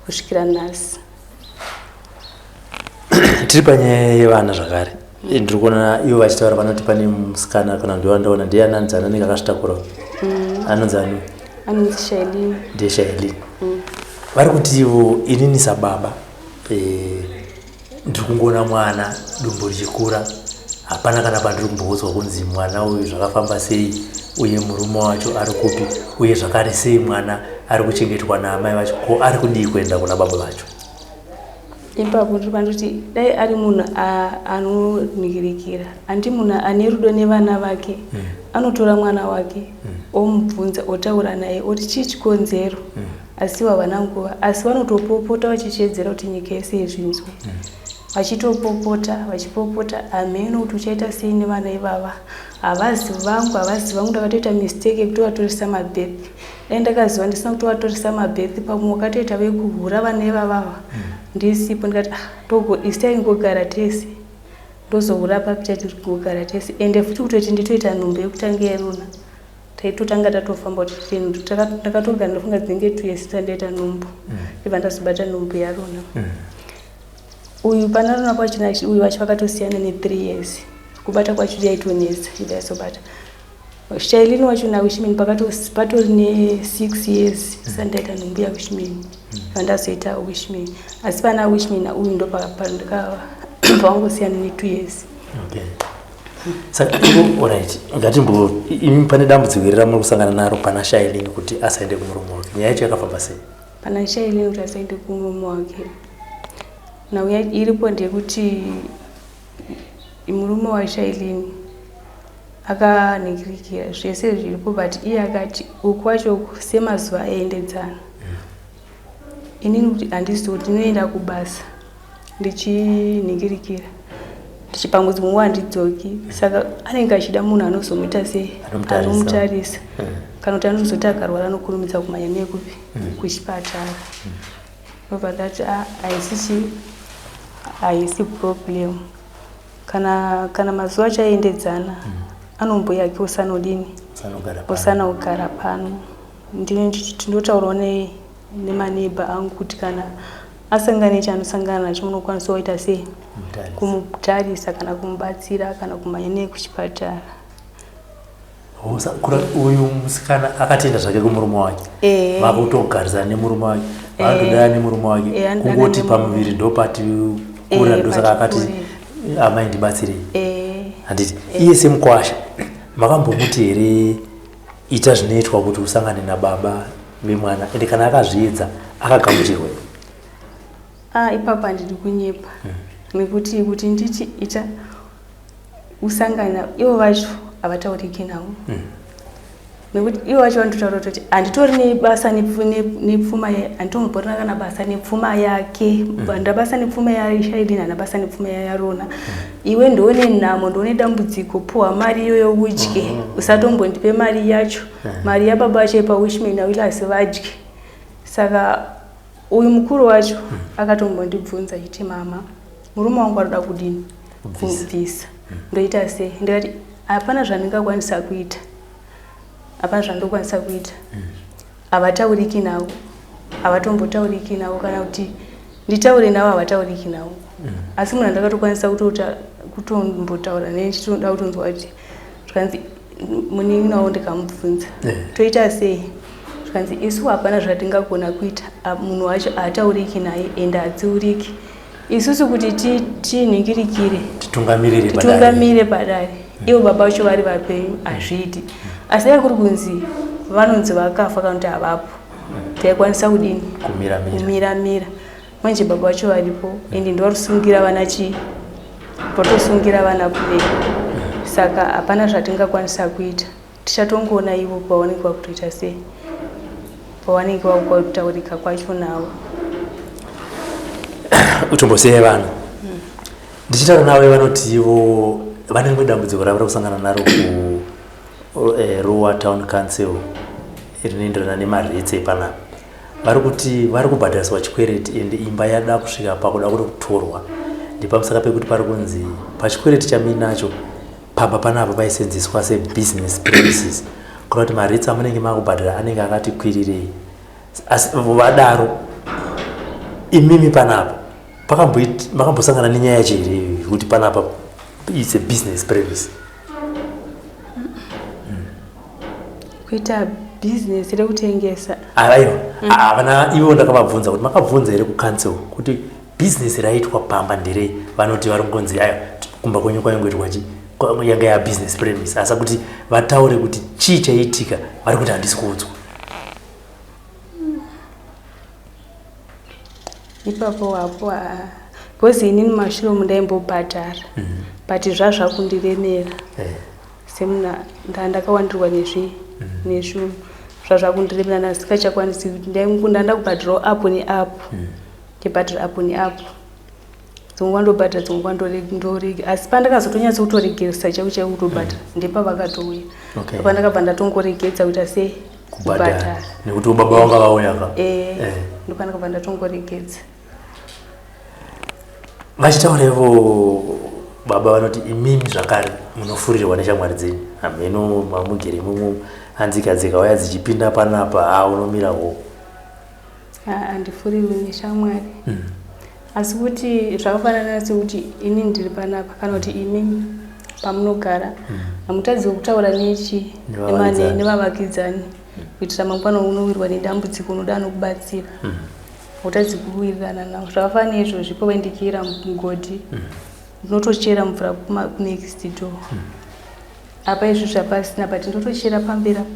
kusvikira nhasi. Tiri panyaya yevana zvakare. Ndiri kuona ivo vachitaura, vanoti pane musikana, kana ndiwa ndaona ndiye ananzi anenge akazvitakura, anonzi ani? Anonzi Shailini. Ndiye Shailini. Vari kuti ivo, inini sababa ndiri kungoona mwana dumbu richikura, hapana kana pandiri kumboudzwa kunzi mwana uyu zvakafamba sei, uye murume wacho ari kupi, uye zvakare sei mwana ari kuchengetwa naamai vacho, ko ari kudii kuenda kuna baba vacho? Ipapo ndiri pandoti dai ari munhu anonhikirikira, handi munhu ane rudo nevana vake, anotora mwana wake, omubvunza, otaura naye, oti chii chikonzero. Asi havana nguva, asi vanotopopota vachichedzera kuti nyika yese izvinzwe. Vachitopopota, vachipopota, hameno kuti uchaita sei nevana ivava. Havazi vangu, havazi vangu. Ndakatoita mistake yekutovatoresa mabirth. Dai ndakaziva ndisina kutovatoresa mabirth, pamwe wakatoita vekuhura vana ivavava ndisipo. Ndikati, ah, togo isi taingogara tese, ndozohura papi chati kugara tese? Ende futi kutoti nditoita nhumbu yekutanga yeruna, taitotanga tatofamba kuti tiite. Ndakatogara, ndofunga dzinenge 2 years tandaita nhumbu, ndibva ndazobata nhumbu yaruna. Uyu pana Runa kwachona, uyu wacho vakatosiyana ne3 years. Kubata kwacho yaitonetsa, ibva yazobata Shailini wacho naWishman patori ne6 years sandaita nhumbu yaWishman, vandazoita Wishman. Asi pana Wishman nauyu ndo pavangosiyana ne2 years. Okay, saka ivo, alright, ngatimbo imi pane dambudziko iri ramuri kusangana naro pana Shailini kuti asaende kumurume wake, nyaya yacho yakafamba sei? Pana Shailini kuti asaende kumurume wake, nhau iripo ndeyekuti murume waShailini akanhikirikira zvese zviripo, but iye akati uku wacho uku semazuva aiendedzana, inini kuti handisi kuti ndinoenda kubasa ndichinhingirikira, ndichipamwe dzimwe nguva handidzoki, saka anenge achida munhu anozomuita sei? Anomutarisa. Ndobva ndati ah, haisi chi haisi problem kana kana mazuva achaendedzana anomboyake usanodini Usanogara pano. usanogara pano. Ndini ndinotaurawo nemaneighbor angu kuti kana asangana nechanosangana nacho munokwanisa kuita sei Mutarisi. kumutarisa kana kumubatsira kana kumhanya naye kuchipatara. Uyu musikana akatenda zvake kumurume wake. Eh. Vakutogarisana nemurume wake, Eh. vanotodana nemurume wake. Eh, anodana Kungoti nemurume. pamuviri ndopati kura Eh, ndosaka pati akati kure. amai ndibatsirei. Eh, Handiti iye semukwasha makambomuti here ita zvinoitwa kuti usangane nababa vemwana ende kana akazviedza akagamuchirwa here? Ah, ipapo handidi kunyepa nekuti kuti nditi ita usangana ivo vacho havatauriki navo nekuti ivo vacho vanototaura kutoti handitori nebasa nepfuma handitomborina kana basa nepfuma yake, handina basa nepfuma yaShaidini, handina basa nepfuma yaRona. Iwe ndione nhamo, ndione dambudziko, puhwa mari iyoyo udye, usatombondipe mari yacho. Mari yababa vacho yepaWishman naWilasi vadye. Saka uyu mukuru wacho akatombondibvunza achiti, mama, murume wangu arikuda kudini? Kubvisa. Kubvisa. Ndoita sei? Ndikati hapana zvandingakwanisa kuita, hapana zvandokwanisa kuita. Havatauriki navo, havatombotauriki navo, kana kuti nditaure navo havatauriki navo. Asi munhu andakatokwanisa kutombotaura naye ndichitoda kutonzwa kuti zvikanzi munin'ina wavo, ndikamubvunza toita sei, zvikanzi isu hapana zvatingagona kuita. Munhu wacho haatauriki naye ende hatsiuriki. Isusu kuti tinhingirikire titungamirire padare. Titungamire padare ivo baba vacho vari vapenyu hazviiti, asi dai kuri kunzi vanonzi vakafa kana kuti havapo, taikwanisa kudini? Kumiramira. Kumiramira. Manje baba vacho varipo ende ndovarusungira vana chii, votosungira vana kudei. Saka hapana zvatingakwanisa kuita, tichatongoona ivo pavanenge vakutoita sei, pavanenge vakutaurika kwacho navo. Utombosiyai vanhu ndichitaura navo, vanoti ivo vane rimwe dambudziko ravari kusangana naro ku Ruwa Town Council rinoenderana nemarates epanapa. Vari kuti vari kubhadhariswa chikwereti ende imba yada kusvika pakuda kuti kutorwa ndepamusaka pekuti pari kunzi pachikwereti chamuinacho pamba panapa paisenzeswa sebusiness premises, kureva kuti marates amunenge makubhadhara anenge akati kwirirei. Asi vadaro imimi panapa makambosangana nenyaya yacho here yekuti panapa it's a business premise? Kuita bhizinesi rekutengesa? Aiwa, havana. Ivo ndakavabvunza kuti makabvunza here kucouncil kuti bhizinesi raitwa pamba nderei, vanoti vari kungonzi aiwa, kumba kwenyu kwaingoitwa chi yanga yabusiness premise. Asi kuti vataure kuti chii chaiitika, vari kuti handisi kuudzwa. Ipapo hapo because inini mashure umu ndaimbobhadhara, but zvazvakundiremera semuna ndakawandirwa nezvinhu, zvazvakundiremera, ndasingachakwanisi kuti ndanda kubhadharawo apo neapo, ndibhadhara apo neapo, dzimwe nguva ndobhadhara, dzimwe nguva ndorega. Asi pandakazotonyatsa kutoregeresa chaiko chaiko kutobhadhara ndepavakatouya. Pandakabva ndatongoregedza kuita sei? Kubhadhara, nekuti baba vanga vauya ka. Eh, ndopandakabva ndatongoregedza. Vachitaura ivo baba, vanoti imimi zvakare munofurirwa neshamwari dzenyu, hameno mamugere imomo, hanzika dzikauya dzichipinda panapa, ha, unomira ho. Handifurirwi neshamwari, asi kuti zvakafanana sekuti ini ndiri panapa kana kuti imimi pamunogara, hamutadzi kutaura nechi Nevavakidzani. Nevavakidzani, kuitira mangwana unowirwa nedambudziko unoda anokubatsira, hautadzi kuwirirana navo. Zvakafanana neizvozvi, pawendikira mugodhi ndinotochera mvura kunext door. Apa izvozvi hapasina, but ndotochera pamberi apo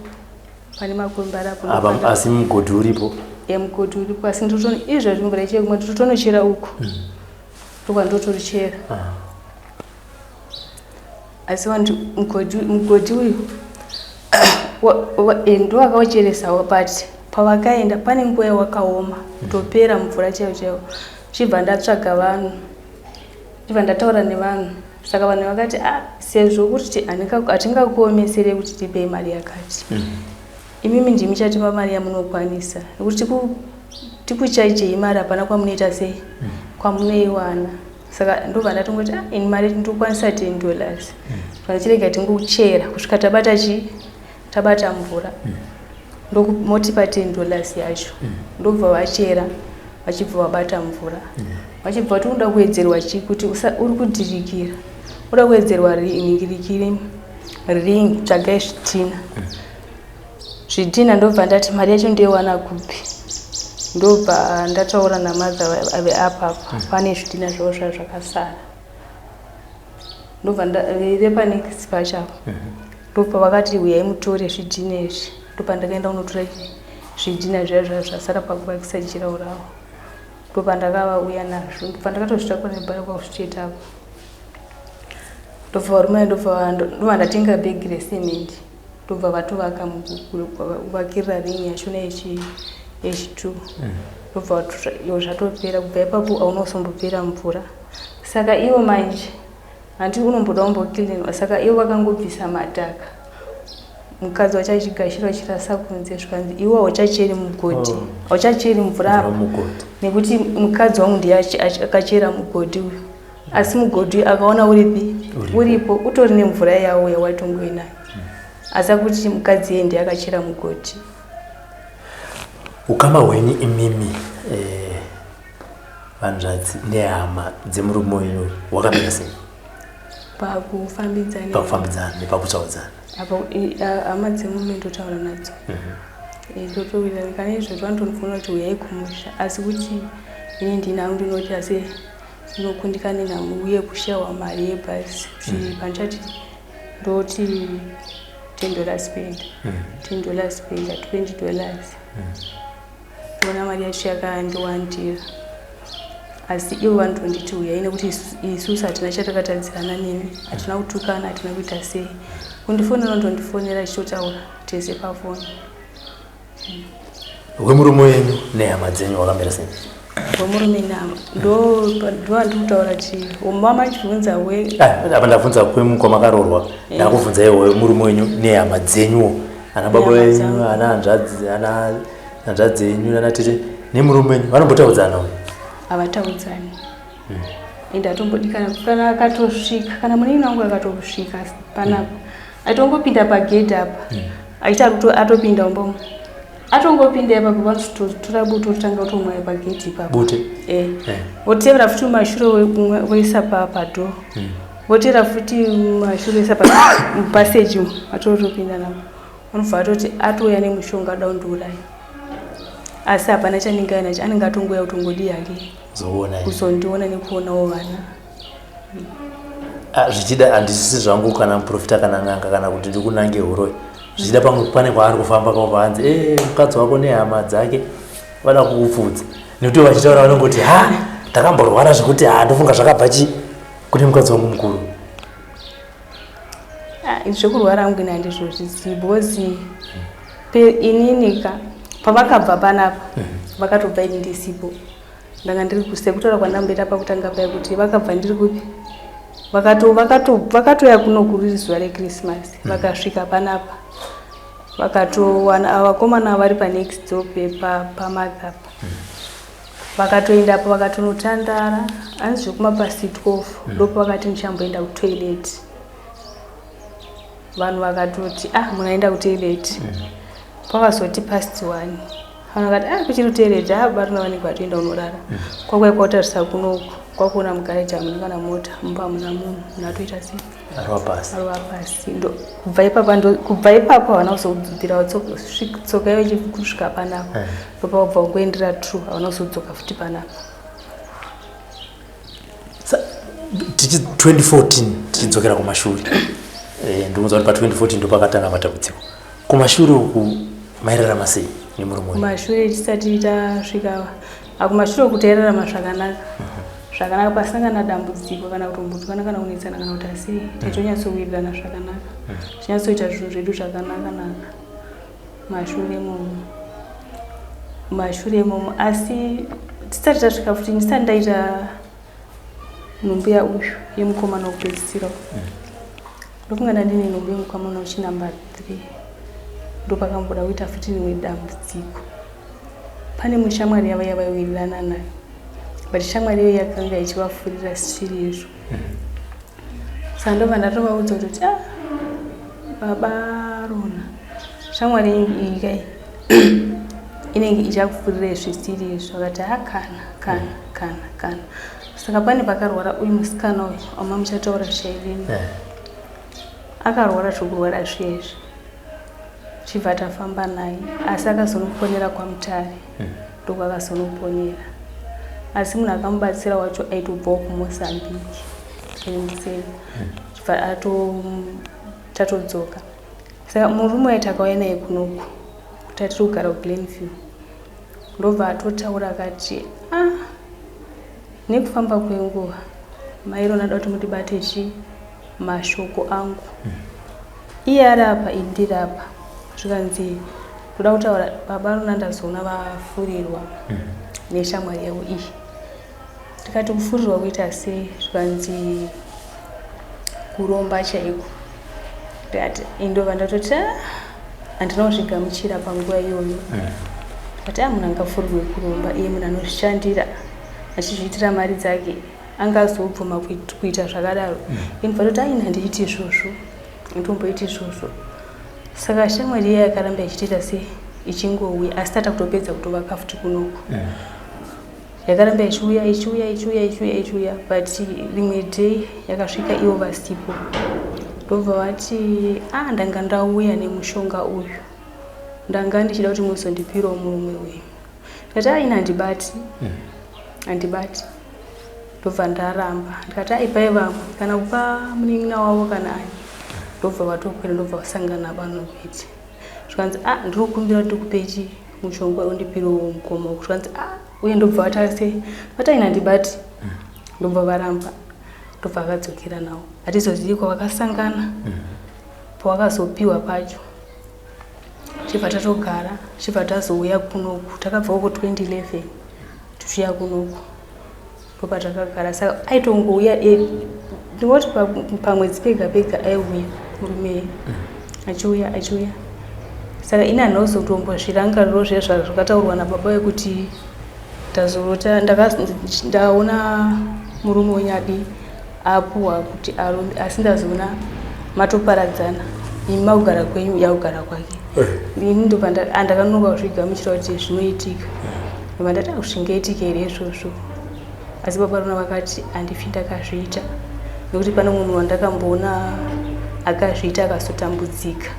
pane makombi aripo. Apa asi mugodhi uripo? Mugodhi uripo, asi izvozvi mvura ichekumwa ndotonochera uku, ndokwandotorichera. Asi vantu mugodhi uyu ndowakaucheresawo, but pavakaenda pane nguva yawakaoma kutopera mvura chaiyo chaiyo. Chibva ndatsvaga vanhu, chibva ndataura nevanhu. Saka vanhu vakati, ah, sezvo kuti hatingakuomeserei kuti tipei mari yakati, imimi ndimi chatipa mari yamunokwanisa nekuti Tikuchajei mari hapana kwamunoita sei kwamunoiwana. Saka ndobva ndatongoti ah, ini mari ndokwanisa $10. Chirega tingochera kusvika tabata chii, tabata mvura. Ndokumotipa $10 yacho. Ndobva vachera vachibva vabata mvura. Vachibva vati unoda kuwedzerwa chii kuti uri kudhirikira. Unoda kuwedzerwa ningirikiri ring, tsvagai zvitina. Zvidhina ndobva ndati mari yacho ndoiwana kupi? Ndobva ndataura namadha ave apapa pane zvidhina zvavo zvava zvakasara. Ndobva vepanext pacho apa. Ndobva vakati uyai mutore zvidhina izvi. Ndopandakaenda kunotora zvidhina zviya zvava zvasara pakuvakisa jirawo ravo. Ndopandakavauya nazvo. Ndobva ndakatozvitakura nebhara kwakuzvicheta apa. Ndobva varume ndobva ndatenga bhegi recement. Ndobva vatovaka kuvakirira ring yachona yechi2. Ndobva zvatopera kubva ipapo hauna kuzombopera mvura. Saka ivo manje handi unomboda kumbocleanwa, saka ivo vakangobvisa madhaka. Mukadzi wacho achigashira achirasa kunze, zvikanzi iwe hauchacheri mugodhi, hauchacheri mvura apa nekuti mukadzi wangu ndiye akachera mugodhi uyu. Asi mugodhi akaona uripi uripo utori nemvura yawo yawatongoinayo. Asi akuti mukadzi iye ndiye akachera mugodhi. Ukama hwenyu imimi vanzvadzi nehama dzemurume wenyu hwakamira sei? Pakufambidzana. Pakufambidzana nepakutaudzana. Apa hama dzemurume ndotaura nadzo. Ndotowirirana kana izvozvo vanotondifonera kuti uyai kumusha, asi kuti ini ndinhangu ndinoti asi ndinokundikana nenhamo uye kushayiwa mari yebhazi. Kuti pandichati ndoti $10 kuenda, $10 kuenda, $20. Ndoona mari yacho yakandiwandira. Asi ivo vanotonditi uyai nekuti isusu hatina chatakatadzirana nemi, hatina kutukana, hatina kuita sei. Kundifonera vanotondifonera achitotaura tese pafoni. Hwemurume wenyu nehama dzenyu hwakamira sei? Hwemurume nehama ndo andiri kutaura kuti mama achibvunza we Apa ndabvunza kwamakaroorwa, ndakubvunza iwo murume wenyu nehama dzenyuwo, ana baba venyu, ana hanzvadzi, ana hanzvadzi yenyu nana tete nemurume wenyu vanombotaudzana uyu? Havataudzani. Ende atombodikana kana akatosvika, kana munin'ina wangu akatosvika panapa, atongopinda pagedhi apa achiti atopinda mumba umu, atongopinda ipapo vanototora buto rotanga kutomwaya pagedhi ipapo. Bute? Votevera futi mumashure voisa padhoo, votevera futi mumashure voisa mupaseji umu, atotopinda navo. Vanobva vatoti atouya nemushonga ada kundiuraya, asi hapana chanenge ainacho, anenge atongouya kutongodii hake kuzondiona nekuonawo vana. Zvichida handisisi zvangu kana muprofita kana n'anga kana kuti ndikunange uroi, zvichida pamwe pane kwaari kufamba kavanzi mukadzi wako nehama dzake vada kukupfudza, nekuti vachitaura vanongoti ha ndakamborwara zvekuti ha ndofunga zvakabva chi kune mukadzi wangu mukuru. Zvekurwara hangu ini handizvozvizivi, because inini ka pavakabva panapa vakatobva ini ndisipo, ndanga ndiri sekutaura kwandamboita pakutanga paya kuti vakabva ndiri kupi, vakatouya kuno kuri zuva reChristmas, vakasvika panapa vakatowana vakomana vari panext door pamadhapa, vakatoendapo vakatonotandara hanzi zvekumapasi 12 ndopavakati ndichamboenda kutoilet. Vanhu vakatoti ah munaenda kutoilet, pakazoti past 1 vanhu vakati ah kuchiri kutoilet, ah baruna vanenge vatoenda kunorara. Kwakwai kwakutarisa kunoku kwakuona mugareji hamuna kana mota, mumba hamuna munhu, munhu atoita sei? Arova pasi. Kubva ipapo havana kuzobvira tsoka iyo kusvika panapa, ndopakabva kungoendera true, havana kuzodzoka futi panapa. Tichi 2014 tichidzokera kumashure, ndinoudza kuti pa2014 ndopakatanga matambudziko. Kumashure uku mairarama sei nemurume wenyu? Kumashure tisati tasvika kumashure uku tairarama zvakanaka zvakanaka, pasina kana dambudziko kana kutombotukana kana kunetsana kana kuti asei, taitonyatsowirirana zvakanaka, tinyatsoita zvinhu zvedu zvakanaka naka mashure imomo. Asi tisati tasvika futi, ndisati ndaita nhumbu yauyu yemukomana wekupedzisira, ndofunga ndandine nhumbu yemukomana wechinumber 3, ndopakamboda kuita futi rimwe dambudziko. Pane mushamwari yavo yavaiwirirana nayo, but shamwari iyoyo yakanga ichivafurira sisiri izvo. Saka ndobva ndatovaudza kuti, ah, baba Rona, shamwari iyi kai inenge ichakufurirai zvisiri izvo. Akati, ha, kana kana kana kana. Saka pane pakarwara uyu musikana uyu wama muchataura zvichaidini, akarwara zvokurwara zviya izvi, chibva tafamba naye, asi akazonoponera kwaMutare. Ndokwakazonoponera, asi munhu akamubatsira wacho aitobvawo kuMozambique museni. Chibva tatodzoka. Saka murume waiti akauya naye kunoku kuti atiri kugara kuGlenview, ndobva atotaura akati, ah, nekufamba kwenguva mairona da kuti mundibate chi mashoko angu. Iye ari apa, ini ndiri apa. Zvikanzi, ndoda kutaura baba Rona, ndazoona vafurirwa neshamwari yavo iyi. Tikati, kufurirwa kuita sei? Zvikanzi, kuromba chaiko. Ndikati, indobva ndatoti, "Ah, handina kuzvigamuchira panguva iyoyo." Ndikati, a, munhu angafurirwe kuromba? Iye munhu anozvishandira achizviitira mari dzake, angazobvuma kuita zvakadaro? Inobva toti, aina, handiiti izvozvo, handitomboiti izvozvo. Saka shamwari iya yakaramba ichitiita sei, ichingouya, asi tata kutopedza kutovaka futi kunoku. Yakaramba ichiuya, ichiuya, ichiuya, ichiuya, ichiuya, but rimwe day yakasvika ivo vasipo, ndobva vati, a, ndanga ndauya nemushonga uyu, ndanga ndichida kuti muzondipirawo murume wenyu. Ndikati, aina, handibati, handibati. Ndobva ndaramba, ndikati, aipai vamwe, kana kupa munin'ina wavo kana ani. Ndobva vatokwira, ndobva vasangana vanobiti. Zvikanzi, a, ndiri kukumbira kuti ndikupe chi mushonga, undipirewo mukoma uku. Zvikanzi, a, uye ndobva vatase vati, aina, handibati. Ndobva varamba, ndobva akadzokera nawo. Hatizozivi kwavakasangana, pawakazopiwa pacho. Chibva tatogara, chibva tazouya kunoku. Takabva uko 2011 tichiuya kunoku, ndopatakagara. Saka aitongouya, ndingoti pamwedzi pega pega aiuya murume, achiuya, achiuya. Saka ini handinozotombozvirangariro zviya zvakataurwa nababa vekuti ndazorota ndaona murume wenyu adi apuwa kuti arombe, asi ndazoona matoparadzana, imi makugara kwenyu, yakugara kwake. Ini ndobva andakanonoka kuzvigamuchira kuti zvinoitika. Ndobva ndati, zvingaitike here izvozvo? Asi baba Rona vakati, handifi ndakazviita, nekuti pane mumwe munhu wandakamboona akazviita akazotambudzika.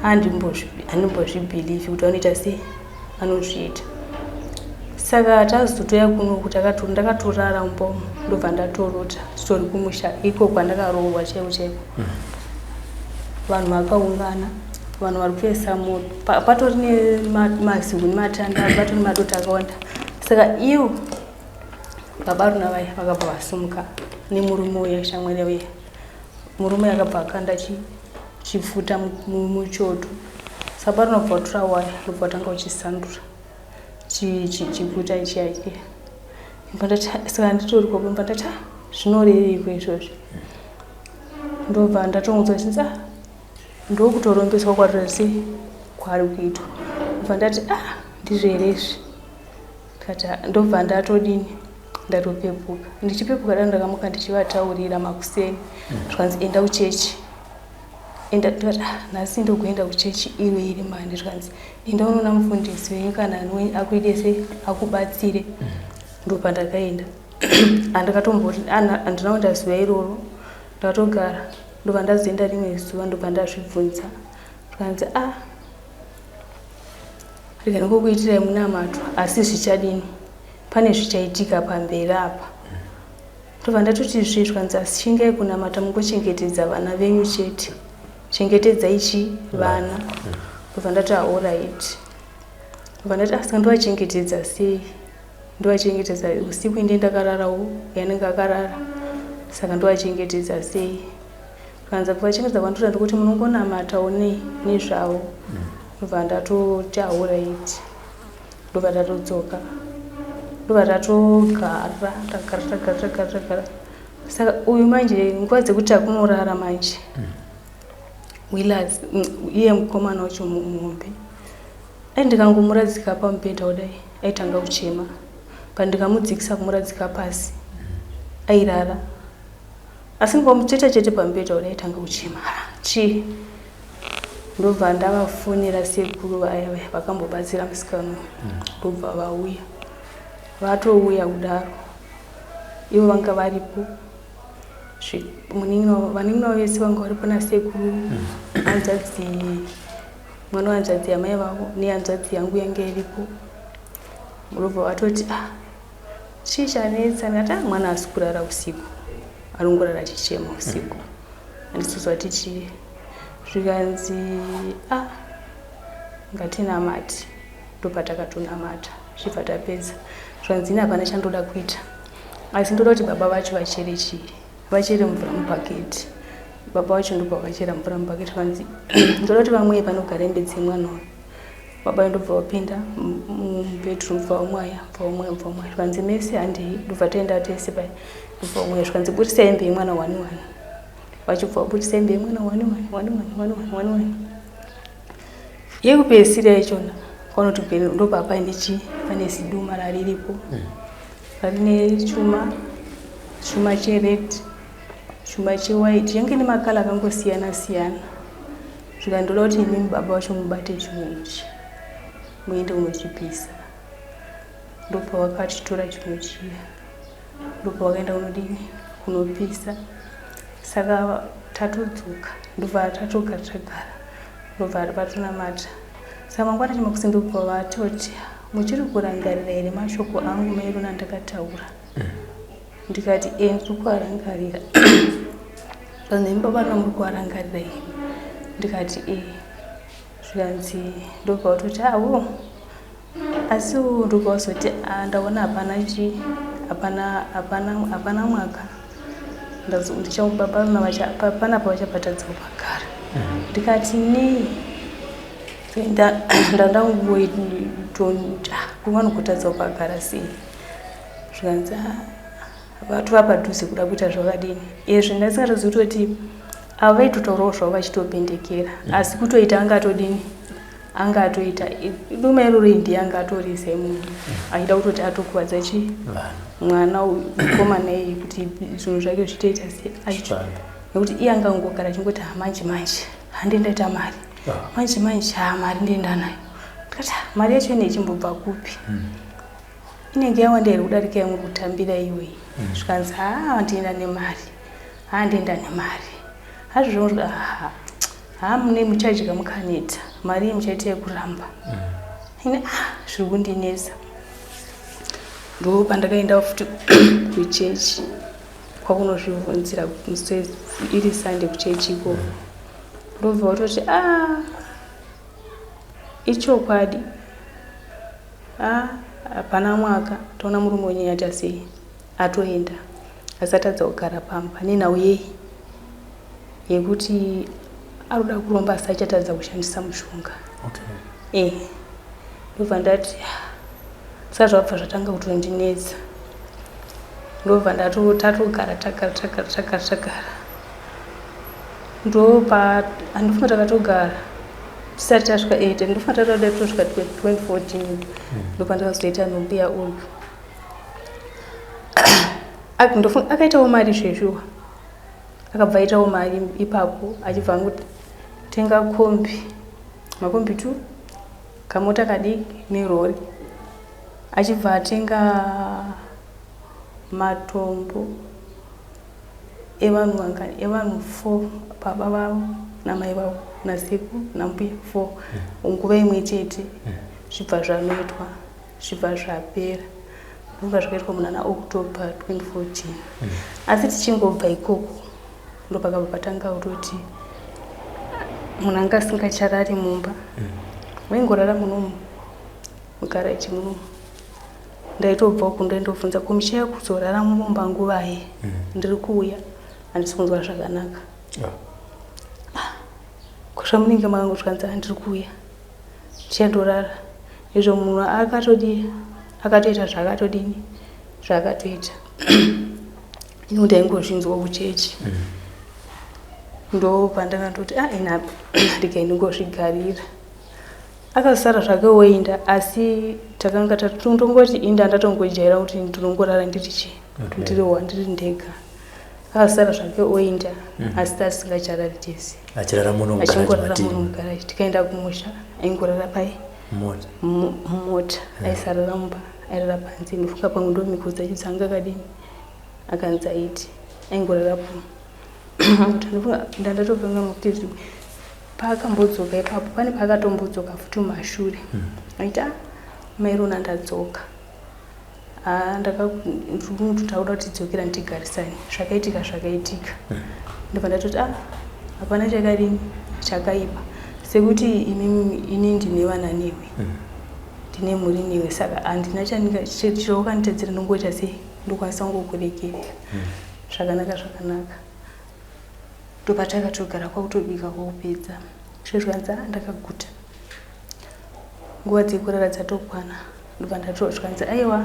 Handimbozvibhilivhi kuti vanoita sei, vanozviita. Saka tazotoya kunoku, ndakatorara mumba, ndobva ndatorota titori kumusha iko kwandakaroorwa chaiko chaiko. Vanhu vakaungana, vanhu vari kuisa moto, patori nemazihuni nematanda, patori nemadota akawanda. Saka ivo baba Runa vaya vakabva vasumuka nemurume uya, shamwari uya. Murume akabva akanda chipfuta muchoto. Saka parinobva vatora waya, ndobva vatanga uchisandura chipfuta ichiya chiya. Saka nditori kwabva ndati, "Ah, zvinoreveiko izvozvi?" Ndobva ndatongodzwa chinzi, ah, ndokutorombeswa kwatori kwari kuitwa. Ndobva ndati, ah, ndizvo here izvi? Ndikati, "Ah," ndobva ndatodini, ndatopepuka. Ndichipepuka dai, ndakamuka ndichivataurira makuseni. Zvikanzi, enda kuchechi, enda. Ndikati, ah, nhasi ndokuenda kuchechi iwe iri mani? Zvikanzi, enda unoona mufundisi wenyu kana ani wenyu akuite sei, akubatsire. Ndopandakaenda. Handakatomboti, handina kuenda zuva iroro, ndakatogara. Ndobva ndazoenda rimwe zuva, ndobva ndazvibvunza. Zvikanzi, ah, rega ndingokuitirai munamato, asi zvichadini, pane zvichaitika pamberi apa. Ndobva ndatoti, zve? Zvikanzi, asi chingai kunamata, mungochengetedza vana venyu chete, chengetedzai chi vana. Ndobva ndati, alright. Ndobva ndati, asi ndovachengetedza sei? Ndovachengetedza usiku, inde ndakararawo, yanenge akarara, saka ndovachengetedza sei? Kanza kuvachengetedza kwandoita ndikuti munongonamatawo nei nezvavo. Ndobva ndatoti, alright. Ndobva tatodzoka, ndobva tatogara, tagara, tagara, tagara, tagara. Saka uyu manje nguva dzekuti akunorara manje, Willas, iye mukomana wacho muhombe, ai, ndikangomuradzika pamubhedha kudai. Aitanga kuchema. Pandikamudzikisa kumuradzika pasi airara. Asi ngomutsveta chete pamubhedha uda aitanga kuchema. Chii? Ndobva ndavafonera sekuru vaya vaya vakambobatsira musikana uyu. Ndobva vauya. Vatouya kudaro. Ivo vanga varipo. Vanin'ina vese vanga varipo nasekuru hanzvadzi mwana wehanzvadzi yamai vavo nehanzvadzi yangu yange iripo. Ndobva vatoti ah chii chanetsa ndikati ah mwana haasi kurara usiku anongorara achichema usiku handisi kuziva kuti chii zvikanzi ah ngatinamate ndopatakatonamata zvichibva tapedza zvikanzi ini hapana chandoda kuita asi ndoda kuti baba vacho vachere chii vachere mvura mubhaketi baba vacho ndopavachera mvura mubhaketi vanzi ndoda kuti vamweye panogara hembe dzemwana uyu baba ndobva vapinda mubedroom bva vamwaya bva vamwaya bva vamwaya zvikanzi mese handei ndobva taenda tese paya ndobva vamwaya zvikanzi burisai hembe yemwana one one vachibva vaburisa hembe yemwana one one one one one one one one yekupedzisira yachona kwaunoti ndobva paine chii pane ziduma rariripo Rine chuma, chuma chered, chuma chewhite, yange ine makala akangosiyana siyana. Zvikandoda kuti imimi baba vacho mubate chinhu ichi muende kunochipisa. Ndopavakachitora chinhu chiya, ndopavakaenda kunodini kunopisa. Saka tatodzoka ndobva tatogara tagara ndobva vatonamata. Saka mangwana chimakusi ndobva vatoti Muchiri kurangarira here mashoko angu maererano andakataura? Ndikati e ndiri kuarangarira. Zvanzi imi baba muri kuarangarira here? Ndikati e. Zvikanzi ndobva watoti awo asi ndobva wazoti ah, ndaona hapana chi hapana hapana hapana mwaka ndichababa panapa vachabhatadza kupagara ndikati nei Ndandangoitovanokutadza kupagara sei zvikanzi ah, vatova padhuze kuda kuita zvakadini izvi ndasingatozivi kutoti ava vaitotaurawo zvavo vachitopendekera asi kutoita anga atodini anga atoita duma iroro ndiye anga atorisa imunhu achida kutoti atokuvadza chi mwana uyu mukomana iye kuti zvinhu zvake zvitoita sei nekuti iye anga angogara achingoti manje manje handi ndaita mari ah. manje manje ha mari ndienda nayo ndikati ah, mari yacho ine ichimbobva kupi inenge yawanda here kudarika yamuri kutambira iwe zvikanzi ha ndienda nemari ha ndienda nemari hazvo zvo ha ha mune muchadya mukaneta mari iyi muchaita yekuramba ini ah zviri kundinetsa ndo pandakaenda futi kuchechi kwakunozvibvunzira iri sunday kuchechi ikoko ndobva watoti a ah, ichokwadi a ah, hapana mwaka toona murume wenyu yaita sei atoenda asi atadza kugara pamba nenhau yei yekuti aroda kuromba asi achatadza kushandisa mushonga okay. eh ndobva ndati saka zvabva zvatanga kutondinetsa ndobva ndatotogara tagara tagara tagara tagara ndopa handifunga takatogara tisati tasvika 8 ndofunga tatoda tosvika 2014 ndopandakazoita nhumbu yauyu ndofunga akaitawo mari zvezviwa akabva aitawo mari ipapo achibva angotenga kombi makombi two kamota kadiki nerori achibva atenga matombo evanhu vangani evanhu four baba vavo namai vavo nasekuru nambuya four nguva imwe chete zvibva zvanoitwa zvibva zvapera ndobva zvakaitwa muna naoctober 2014 asi tichingobva ikoko ndopakabva patanga kutoti munhu anga asingacharari mumba waingorara munomu mugaraji munomu ndaitobva uku ndaindobvunza ko muchaya kuzorara mumba nguvai ndiri kuuya handisi kunzwa zvakanaka ah, ko zvamunenge makangozvanzi handiri kuuya ndichandorara izvo munhu akatodii akatoita zvaakatodini zvaakatoita ini ndaingozvinzwa kuchechi ndo pandakatoti a ah, ina regai ndingozvigarira. Akasara zvake woenda asi takanga tatongoti inda ndatongojaira kuti ndinongorara ndiri chi ndiri wa ndiri ndega. Akasara zvake oenda asi tasingacharari tese. Achirara muno mugaraji Achingorara matiri. muno mugaraji tikaenda kumusha aingorara pai Mota. Mumota aisarara mumba airara panze ndofunga pamwe ndo mhiko dzacho dzanga akadini akanzi aiti aingorara mota ndofunga ndandatopanga kuti paakambodzoka ipapo pane paakatombodzoka futi mumashure aiti ah mairona ndadzoka ah ndakataura kuti dzokera ndigarisane zvakaitika zvakaitika ndobva ndatoti ah hapana chakadini chakaipa sekuti ini ndine vana newe ndine mhuri newe saka handina chiro wakanditadzira ndongoita sei ndokwanisa kungokuregerera zvakanaka zvakanaka ndopatakatogara kwakutobika kwakupedza zvezvanzi ah ndakaguta nguva dzekurara dzatokwana ndobva ndatozvanzi aiwa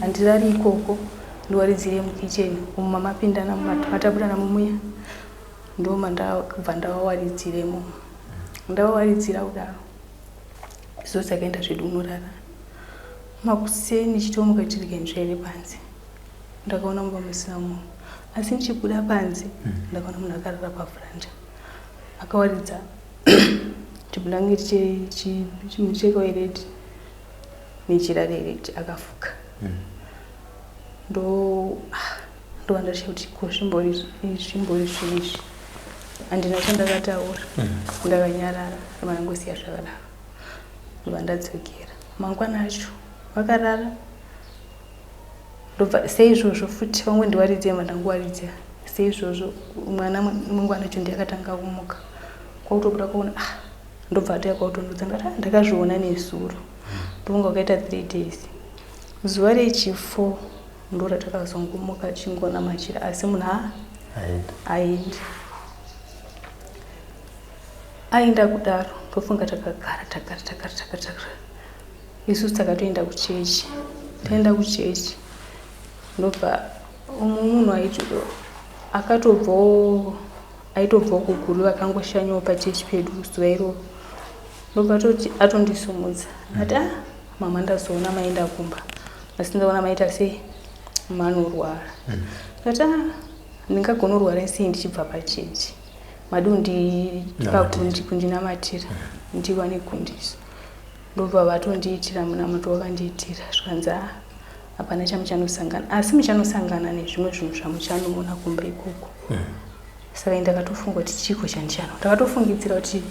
handirari ikoko ndiwaridzire mukicheni umu mamapindana matapurana mumuya ndomandabva ndavawaridziremo ndavawaridzira kudaro isu takaenda zvedu unorara makuseni chitomuka tirike nzvere panze ndakaona mumba musina munhu asi ndichibuda panze ndakaona munhu akarara pavhuranda akawaridza chibhurangeti chimucheka wered nejira rered akafuka ndo ndova ndashiya kuti ko zvimbori zvimbori zviizvi handina chandakataura ndakanyarara ndobva ndangosiya zvakadaro ndobva ndadzokera mangwana acho vakarara ndobva seizvozvo futi vamwe ndiwaridzira mandanguwaridzira seizvozvo mwana mangwana acho ndiye akatanga kumuka kwakutobuda kwaona ah ndobva atouya kwakutondudza ndikati ah ndakazviona nezuro ndofunga wakaita 3 days zuva rechi4 ndo ratakazongomuka tichingoona machira asi munhu ha Aenda. aendi aenda kudaro ndofunga takagara tagara tagara tagara tagara isusu takatoenda kuchechi taenda kuchechi ndobva umwe munhu aiti akatobvawo aitobvawo kuguru vakangoshanyawo pachechi pedu zuva iroro ndobva toti atondisumudza ati ah mama ndazoona maenda kumba asi ndaona maita sei manorwara ndikati ah ndingagonorwara sei ndichibva pachechi madi kundipa Namatira. kundinamatira ndiwane kundiso ndobva vatondiitira munamato wakandiitira zvikanzi ah hapana chamuchanosangana asi muchanosangana nezvimwe zvinhu zvamuchanoona kumba ikoko saka ndakatofunga kuti chiko chandichano ndakatofungidzira kuti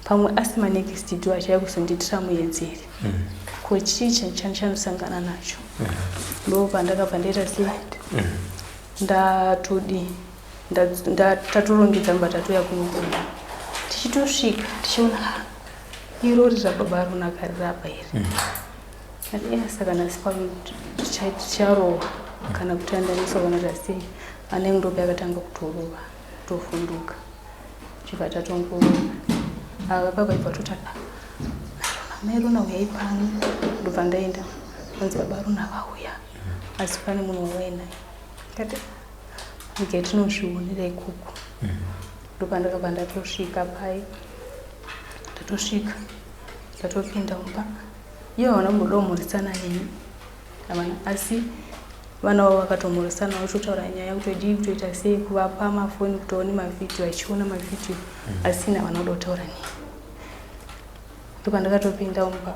pamwe asi manext door achaya kuzondiitira muedzeri ko chii chandichanosangana nacho ndo pandakabva ndaita sei ndatodi tatorongedza mba tatoya kunokumba tichitosvika tichiona "Ah, irori rababa runaka rirapa here ati "Eh, saka nhasi pano ticharohwa kana kutandaniswa kana kuti sei ane ndope akatanga kutorova kutovhunduka chibva tatongo ava baba ibva toti "Ah, mai Rona uyai pano ndobva ndaenda vanzi baba Rona vauya asi pane munhu wavainaye kati okay tinozvionera ikoko ndopandakabva ndatosvika pai ndatosvika ndatopinda mumba ivo havana kumboda kumhoresana neni havana asi vana vavo vakatomhoresana vachotaura nyaya kutodii kutoita sei kuvapa mafoni kutoone mavhidhiyo achiona mavhidhiyo asi ini havana kuda kutaura neni ndopandakatopinda mumba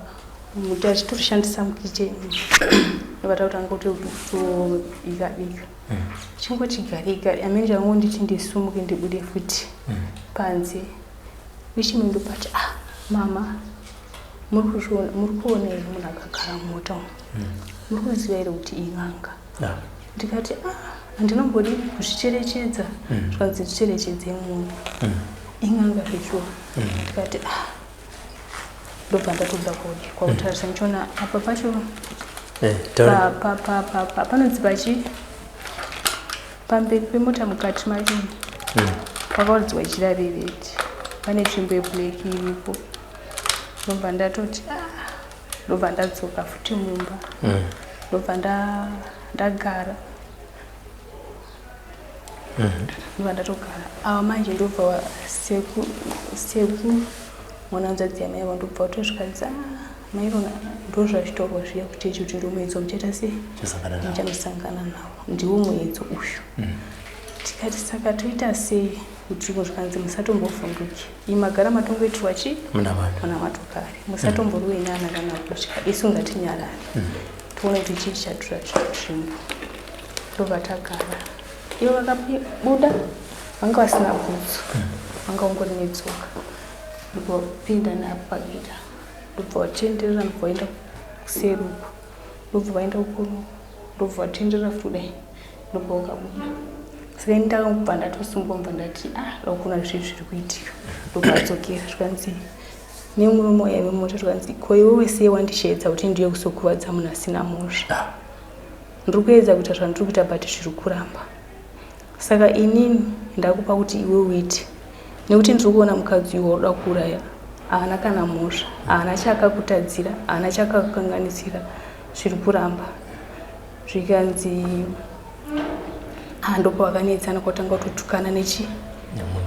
muti achitoshandisa mukicheni ndobva takutanga kutobika bika chingoti gare gare amene changonditi ndisumuke ndibude futi panze ichimwe ndopati ah mama muri kuzviona muri kuona here munhu akagara mumota umu muri kuziva here kuti in'anga Ah. ndikati ah handinombodi kuzvicherechedza zvikanzi zvicherechedze munhu in'anga zvechuwa ndikati ah ndobva ndatobuda kodi kwakutarisa ndichiona apa pacho Eh, taura. Panonzi pachi pamberi pemota mukati macho pakawaridzwa jira rered pane tsvimbo yeblack iripo ndobva ndatoti ah ndobva ndadzoka futi mumba ndobva ndagara ndobva ndatogara ava manje ndobva seku seku Mwana hanzvadzi yamai avo ndobva watosvikanzi ah, mai Rona ndozvazvitorwa zviya kuchechi kuti ndomuedzo muchaita sei muchanosangana nawo ndiwo muedzo uyu mm. Tikati saka toita sei kuti zvikanzi musatombovhunduki imi magara matongoitirwa chi munamato kare musatomboruwe nyana kana kutya isu ngatinyarare mm. Tione kuti chii chichatura tsvimbo ndobva tagara ivo vakabuda vanga vasina bhutsu mm. vanga ungori netsoka ndobva vapinda napagita ndobva vatenderera ndobva vaenda kuseri uku ndobva vaenda ukono ndobva vatenderera futi kudai ndobva vakabuda saka ini ndakangobva ndatosungwa mbva ndati ah lakuna zvinhu zviri kuitika ndobva adzokera zvikanzi nemurume uya wemota zvikanzi ko iwewe sei wandisheedza kuti ndiye kuzokuvadza munhu asina mhosva ah. Ndiri kuedza kuita zvandiri kuita but zviri kuramba. Saka inini ndakupa kuti iwe uite nekuti ndiri kuona mukadzi uyu wauri kuda kuuraya haana kana mhosva, haana chaakakutadzira, haana chaakakukanganisira, zviri kuramba. Zvikanzi ah, ndopawakanetsana kwatanga kutotukana nechi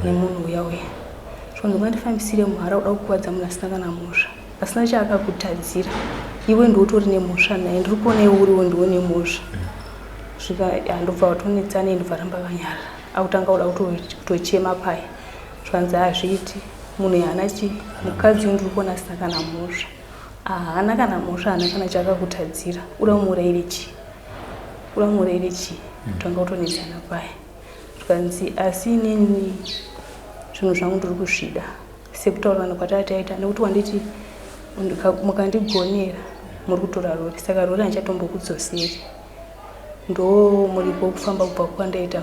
nemunhu uya uya. Zvikanzi ungandifambisire muhara uda kukuvadza munhu asina kana mhosva. Asina chaakakutadzira iwe ndiwe utori nemhosva naye ndiri kuona iwe uriwo ndiwe nemhosva svika ndobva watonetsana ndobva ramba vanyarara akutanga kuda kutochema paya zvanzi hazviiti munhu haana chi mukadzi uyu ndiri kuona asina kana mhosva haana kana mhosva haana kana chaakakutadzira uda kumuurayire chii uda kumuurayire chii kutanga kutonetsana paya zvikanzi asi inini zvinhu zvangu ndiri kuzvida Sekutaurirana kwatanga taita nekuti wanditi mukandigonera muri kutora rori saka rori handichatombokudzoseri ndo muripo kufamba kubva kwandaita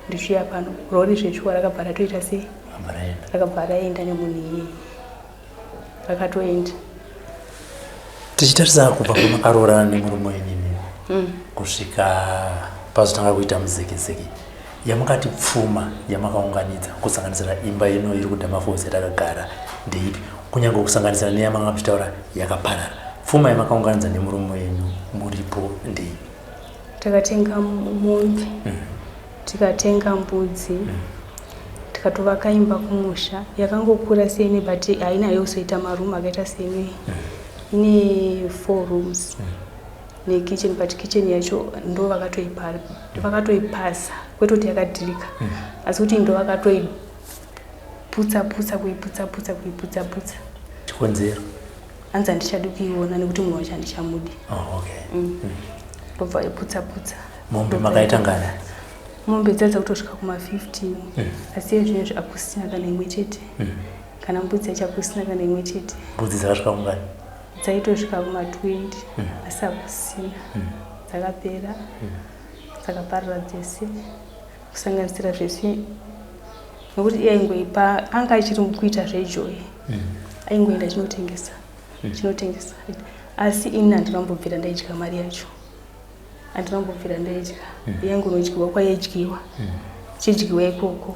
ndichiuya pano rori zveshuwa rakabva ratoita sei rakabva raenda nemunhu iyeye rakatoenda Tichitarisa kubva pamakaroorana nemurume wenyu imimi mm. kusvika pazotanga kuita muzekezeke yamakati pfuma yamakaunganidza kusanganisira imba ino iri kudamafosi yatakagara ndeipi kunyange kusanganisira neyamanga muchitaura yakaparara pfuma yamakaunganidza nemurume wenyu muripo ndeipi takatenga mombe mm. tikatenga mbudzi mm. Tikatovaka imba kumusha yakangokura seine but haina yozoita maroom akaita seine mm. ine four rooms mm. nekitchen but kitchen yacho ndo vakatoipasa kwete kuti yakadhirika mm. asi kuti ndo vakatoiputsa putsa kuiputsa putsa kuiputsa putsa chikonzero hanzi handichadi kuiona nekuti munhu wacho handichamudi oh, okay. mm. mm. ndobva iputsa putsa mombe makaita ngana Mombe dziya dzakutosvika kuma 15 mm. asi iye zvinezvi akusina kana imwe chete mm. kana mbudzi yacho akusina kana imwe chete. Mbudzi dzakasvika kungani? Dzaitosvika kuma 20 mm. asi akusina mm. dzakapera mm. dzakaparara dzese kusanganisira zvese nekuti iye aingoipa anga achiri kuita zvejoy mm. aingoenda achinotengesa mm. chinotengesa asi ini handina kumbobvira ndaidya mari yacho handina kumbobvira ndaidya mm. yaingonodyiwa kwayaidyiwa mm. chidyiwa ikoko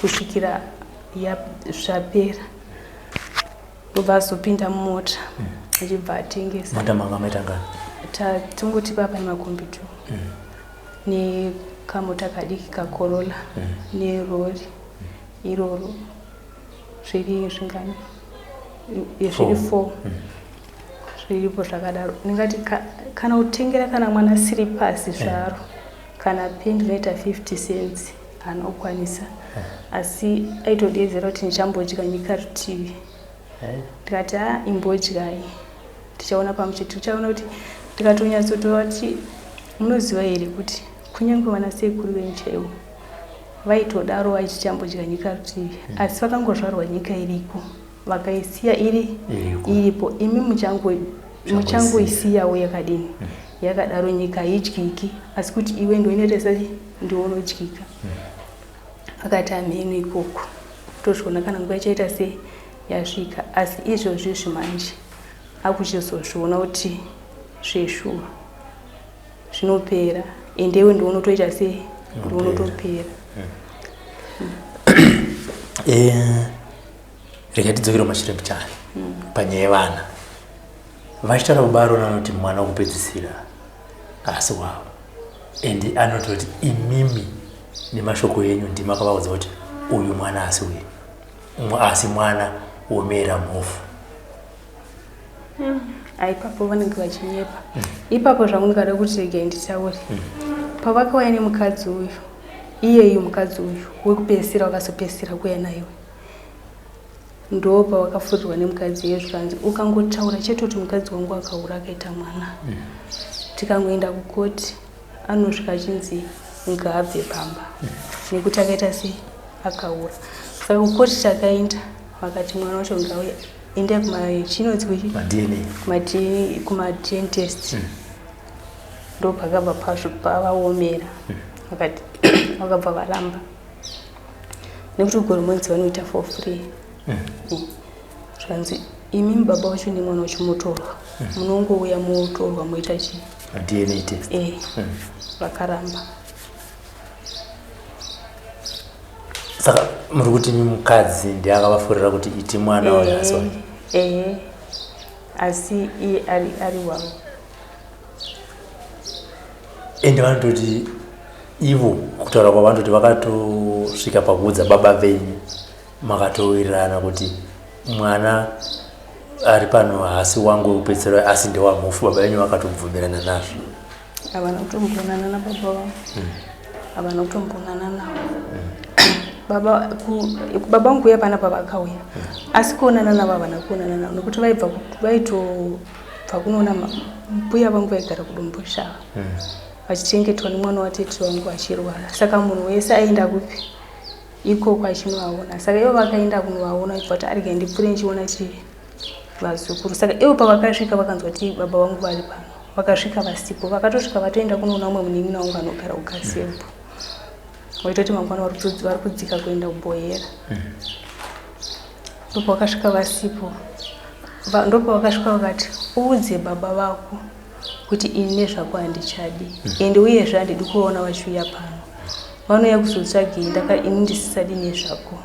kusvikira zvapera ndobva azopinda mumota mm. achibva atengesa mota manga maita ngani tongoti papa nemakombi two mm. nekamota kadiki kakorola mm. nerori mm. iroro zviri zvingani zviri four mm. Zviripo zvakadaro ndingati kana kutengera kana mwana siripasi eh. zvaro kana pendi rinoita 50 cents haana kukwanisa eh. asi aitodeedzera kuti ndichambodya nyika rutivi eh. ndikati a imbodyai tichaona pamuchete tichaona kuti ndikatonyatsotovati munoziva here kuti kunyange vana sekuru venyu chaivo vaitodaro vachichambodya nyika rutivi hmm. asi vakangozvarwa nyika iriko vakaisiya iri iripo imi muchangoisiyawo yakadini mm. yakadaro nyika haidyiki asi kuti iwe ndoinoita sei ndiwe unodyika mm. akati amheno ikoko tozviona kana nguva ichaita sei yasvika asi izvozvi izvi manje akuchizozviona kuti zveshuwa zvinopera ende iwe ndiwe unotoita sei ndiwe unotopera mm. eh, Rega tidzokere kumashure mbichana mm. panyaya yevana vachitaura baba Aroni anoti mwana wekupedzisira haasi wavo and anototi imimi nemashoko enyu ndimi akavaudza kuti uyu mwana asi uyu asi mwana womera mhofu. Aipapo vanenge vachinyepa. Ipapo zvangu ndingada kuti regai nditaure. Pavakauya nemukadzi uyu, iyeyu mukadzi uyu wekupedzisira wakazopedzisira kuuya naiwe, ndo pavakafurirwa nemukadzi iye, zvikanzi ukangotaura chete kuti mukadzi wangu akaura akaita mwana, tikangoenda kukoti anosvika achinzi ngaabve pamba nekuti akaita sei, akaura. Saka kukoti takaenda, vakati mwana wacho ngauye, endai kuma chinonzi kuchi maDNA. Kuma DNA test. Ndo pakabva pazvo pavaomera, vakati vakabva varamba nekuti kuGoromonzi vanoita for free. Zvanzi imi baba wacho nemwana wacho motorwa, munongouya motorwa moita chii? maDNA test. Vakaramba. Saka muri kuti imi mukadzi ndiye akavafurira kuti iti mwana uyu asi wake? Ehe, asi iye ari wavo. Ende vanototi ivo, kutaura kwavanototi vakatosvika pakuudza baba venyu, makatowirirana kuti mwana ari pano haasi wangu wekupedzisira asi ndewamhofu. Baba venyu vakatobvumirana nazvo? Havana kutombonana nababa vavo, havana kutombonana navo. Baba baba vangu kuuya panapa vakauya, asi kuonana navo havana kuonana navo nekuti vaibva vaitobva kunoona mbuya vangu vaigara kuDomboshava vachichengetwa nemwana watete vangu achirwara. Saka munhu wese aenda kupi ikoko achinovaona. Saka ivo vakaenda kunovaona vachibva kuti arege ndipfuure ndichiona chii, vazukuru. Saka ivo pavakasvika vakanzwa kuti baba vangu vari pano, vakasvika vasipo. Vakatosvika vatoenda kunoona umwe munin'ina wangu anogara kuGasembo, vaitoti mangwana vari kudzika kuenda kuBohera. Ndopavakasvika vasipo. Ndopavakasvika vakati uudze baba vako kuti ini nezvako handichadi, ende uyezve handidi kuvaona vachiuya pano. Vanouya kuzotsvagei ndaka ini ndisisadi nezvako?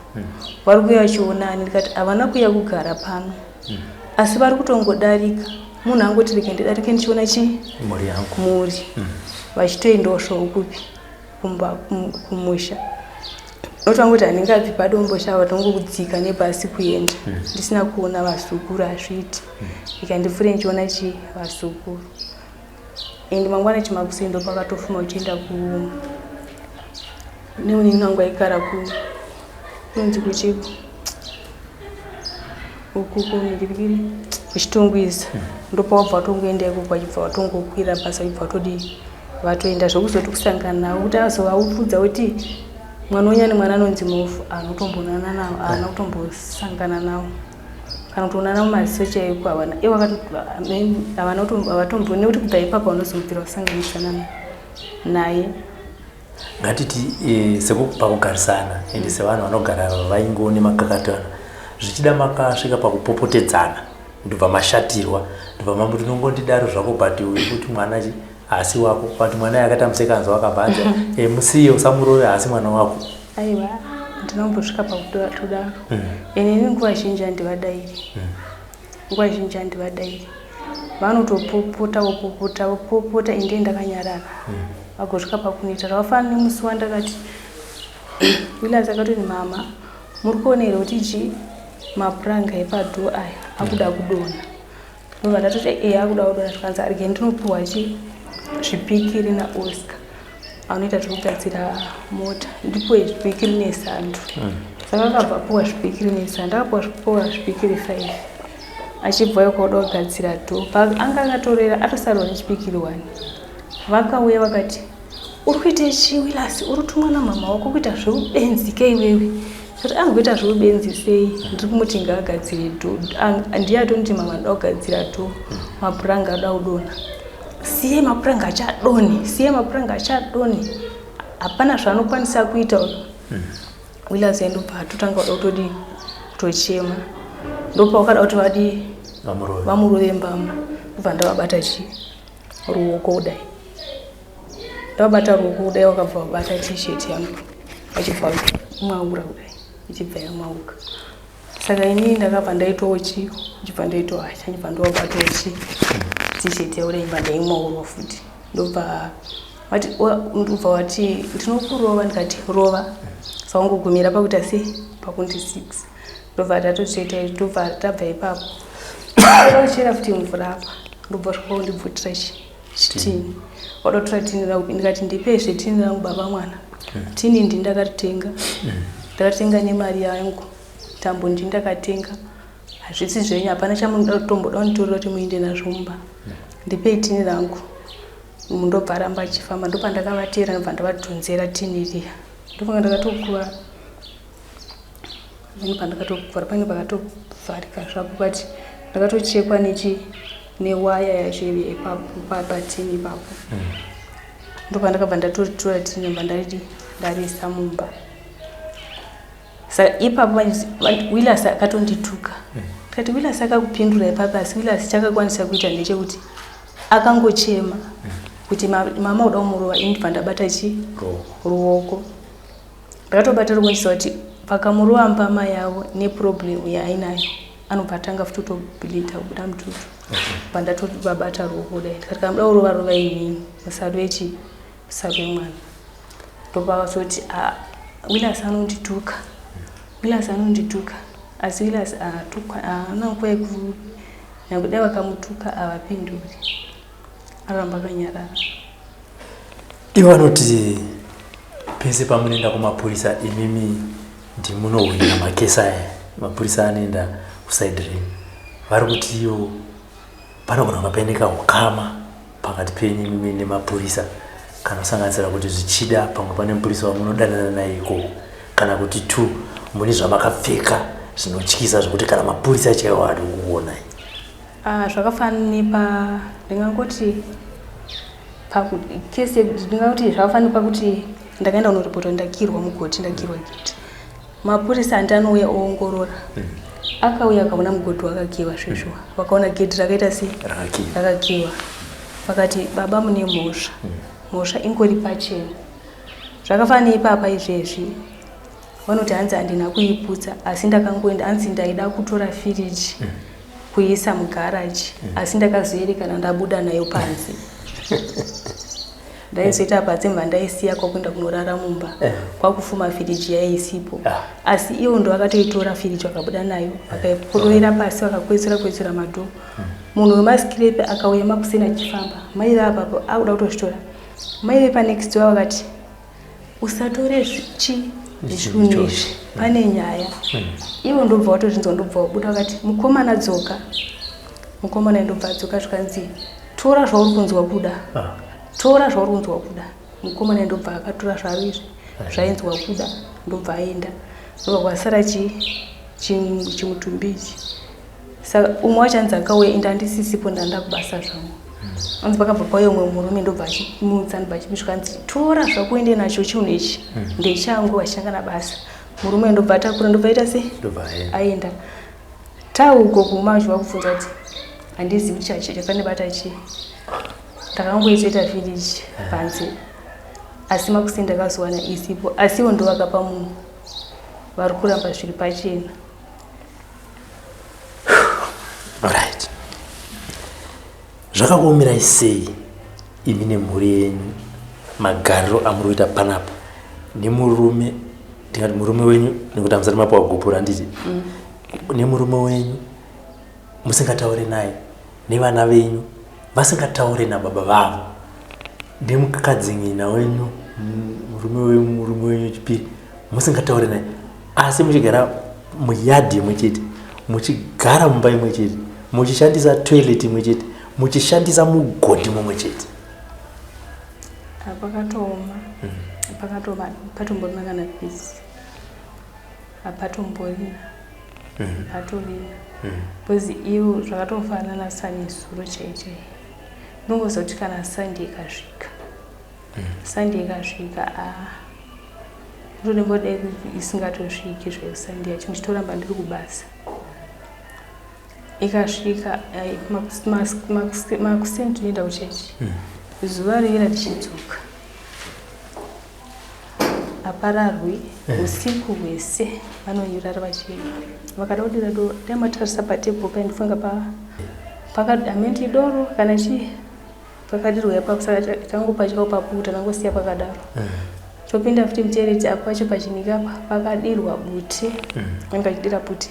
Vari kuuya vachionani? Ndikati havana kuuya kugara pano, asi vari kutongodarika. Munhu angoti rege ndidarike ndichiona chii? Mhuri yangu. Mhuri. Vachitoendawo zvavo kupi? Kumba, kumusha. Notangoti handingabvi paDomboshava tongokudzika nebhasi kuenda ndisina kuona vazukuru, hazviiti. Ikandipfuure ndichiona chii, vazukuru. And mangwana chimakuseni ndopakatofuma uchienda ku nemunin'ina wangu aigara ku kunonzi kuchiko uku kumigirigiri kuChitungwiza. Ndopawabva watongoenda ikoko, vachibva vatongokwira bhasi, vachibva vatodii, vatoenda. Zvekuzoti kusangana navo kuti azovaupfudza kuti mwana unyani mwana anonzi Mofu, anotombonana navo, haana kutombosangana navo kana kutoonana mumaziso chaiko havana. Ivo havana havatomboni nekuti kubva ipapo vanozobvira kusanganisana naye. Ngatiti sekupakugarisana ende sevanhu vanogara vaingo nemakakatana, zvichida makasvika pakupopotedzana, ndobva mashatirwa, ndobva mamboti unongondidaro zvako, but uyu kuti mwana chi haasi wako, but mwana akaita musekanzwa akabva anzi musiye, usamurove, haasi mwana wako. Aiwa, ndinombosvika pakutodaro. Inini nguva zhinji handivadairi, nguva zhinji handivadairi. Vanotopopota, vopopota, vopopota, ende ndakanyarara. Vagosvika pakunoita zvavafanira. Nemusi wandakati Willas akatoti, "Mama, muri kuona here kuti chi mapuranga epadhoo aya akuda kudonha?" Ndobva ndatoti, "E, akuda kudonha." Zvikanzi arege ndinopiwa chi zvipikiri naOscar anoita zvekugadzira mota, ndipuwe zvipikiri nesando. Saka akabva apuwa zvipikiri nesando, akapuwa zvipikiri 5. Achibva ikoda kugadzira dhoo, anga akatorera atosarwa nechipikiri 1. Vakauya vakati, "Uri kuita chi, Willas? Uri kutumwa namama wako kuita zveubenzi ke iwewe?" Kuti angoita zveubenzi sei? Ndiri kumuti ngaagadzire dhoo. Ndiye atoniti, "Mama, ndoda kugadzira dhoo, mapuranga adoda kudonha." "Siye mapuranga achadonhe, siye mapuranga achadonhe, hapana zvaanokwanisa kuita uyu." Willas ndobva atotanga kuda kutodii, kutochema. Ndopavakada kuti vadii? Vamurove. Vamurove mbama. Ndobva ndavabata chi ruoko kudai, ndavabata ruoko kudai, vakabva vabata T-shirt yangu, vachibva mwaura kudai, ichibva yamwauka. Saka inini ndakabva ndaitawo chi ndibva ndaitawo hasha, ndibva ndovabatawo chi T-shirt yavo kudai, ndibva ndaimwaurwa futi. Ndobva vati ndobva vati, "Ndinokurova." Ndikati, "Rova." Saka ungogumira pakuita sei, pakundi six. Ndobva tatotsveta ndobva tabva ipapo. Ndoda kuchera futi mvura apa. Ndobva svika kundibvutira chitini. Wadotora tini rangu ndikati ndipezve tini rangu baba mwana. Tini ndi ndakaritenga. Ndakatenga nemari yangu. Tambo ndi ndakatenga. Hazvisi zvenyu hapana chamunoda kutomboda kunditorera kuti muinde nazvo mumba. Ndipei tini rangu. Ndobva aramba achifamba ndopandakavateera ndobva ndavadhonzera tini riya. Ndofunga ndakatokuvara. Pane pandakatokuvara pane pakatovharika zvapo but ndakatochekwa nechi newaya yacho ipapo patini ipapo. Ndopandakabva ndatoritora tini ndobva ndaridi ndariisa mumba. Saka ipapo Willas akatondituka. Ndikati Willas akakupindura ipapo asi Willas chakakwanisa kuita ndechekuti akangochema kuti mama uda kumurova ini ndibva ndabata chi ruoko. Ndakatobata ruoko ndichiziva kuti pakamurova mbama yavo neproblem yaainayo anobva atanga futi kutobleeda kubuda mututu. Bva ndatovabata ruoko kudai ndikati kana muda kurova rovai inini musarove chii musarove mwana. Ndopavazoti ah, Willas anondituka. Willas anondituka. Asi Willas atukwa haana nguva yeku nyange dai vakamutuka havapinduri. Aramba akanyarara. Ivo vanoti pese pamunoenda kumapurisa imimi ndimunohwina makesi aya mapurisa anoenda kusaidi renyu vari kuti ivo panogona kunga paine kahukama pakati penyu imimi nemapurisa kana kusanganisira kuti zvichida pamwe pane mupurisa wamunodanana naye ikoko kana kuti two mune zvamakapfeka zvinotyisa zvekuti kana mapurisa chaiwo haadi kukuonai. Ah, zvakafanana nepa ndingangoti kesi ndingangoti zvakafanana pakuti ndakaenda kunoripota ndakirwa mugoti ndakirwa geti mapurisa andi anouya oongorora akauya akaona mugodhi wakakiwa zvezvo vakaona gedhi rakaita sei rakakiwa vakati baba mune mhosva mhosva ingori pachena zvakafanana neipapa izvezvi vanoti hanzi handina kuiputsa asi ndakangoenda hanzi ndaida kutora firiji kuiisa mugaraji asi ndakazoerekana ndabuda nayo panze ndaizoita panze mva ndaisiya kwakuenda kunorara mumba eh. kwakufuma firiji yaisipo ah. asi ivo ndo vakatoitora firiji vakabuda nayo vakaiporovera pasi vakakwetsura kwetsura madhoo munhu wemaskirepe akauya makuseni achifamba mai vaapapo akuda kutozvitora mai vepanext door vakati usatore chi zvinhu izvi pane nyaya ivo ndobva watozvinzwa ndobva wabuda vakati mukomana dzoka mukomana ndobva adzoka zvikanzi tora zvauri kunzwa kuda ah. tora zvauri kunzwa kuda mukomana ndobva akatora zvaro izvi zvainzwa kuda ndobva aenda ndobva kwasara chi chimutumbi ichi saka umwe wacho anzi akauya ende andisisipo ndanda kubasa zvangu anzi pakabva pauya umwe murume ndobva achimutsa ndobva achimisvika anzi tora zvako uende nacho chinhu ichi ndechangu hachina kana basa murume ndobva atakura ndobva aita sei aenda tauko kuma achibva kubvunza kuti handizivi kuti chakandibata chii ndakangoitsoita village panze asi makuseni ndakazowana isipo asi ivo ndovakapa munhu vari kuramba zviri pachena Alright. Zvakakuomerai sei imi nemhuri yenyu magariro amuri kuita panapa nemurume ndingati murume wenyu nekuti hamusati mapiwa gupuro handiti mm. nemurume wenyu musingataure naye nevana venyu vasingataure nababa vavo nemukadzin'ina wenyu murume wemurume wenyu chipiri musingataure naye asi muchigara muyadhi imwe chete muchigara mumba imwe chete muchishandisa toilet imwe chete muchishandisa mugodhi mumwe chete pakatooma pakatooma patomborina kana peace hapatomborina hapatorina because ivo zvakatofanana sanezuro chai chai ndongoziva kuti kana sunday ikasvika sunday ikasvika a ndonembo dai isingatosviki zvayo sunday yacho ndichitoramba ndiri kubasa ikasvika makuseni tinoenda kuchechi zuva riira tichidzoka Hapararwi usiku hwese vanoirara vachi vakada kudira doro dai matarisa patable paye ndofunga pa hameno doro kana chii pakadirwa ipapo saka tangopachikawo pabuta tangosiya pakadaro. Topinda futi mutoilet, apo pacho pachinika apa pakadirwa bute. Vanenge vachidira bute,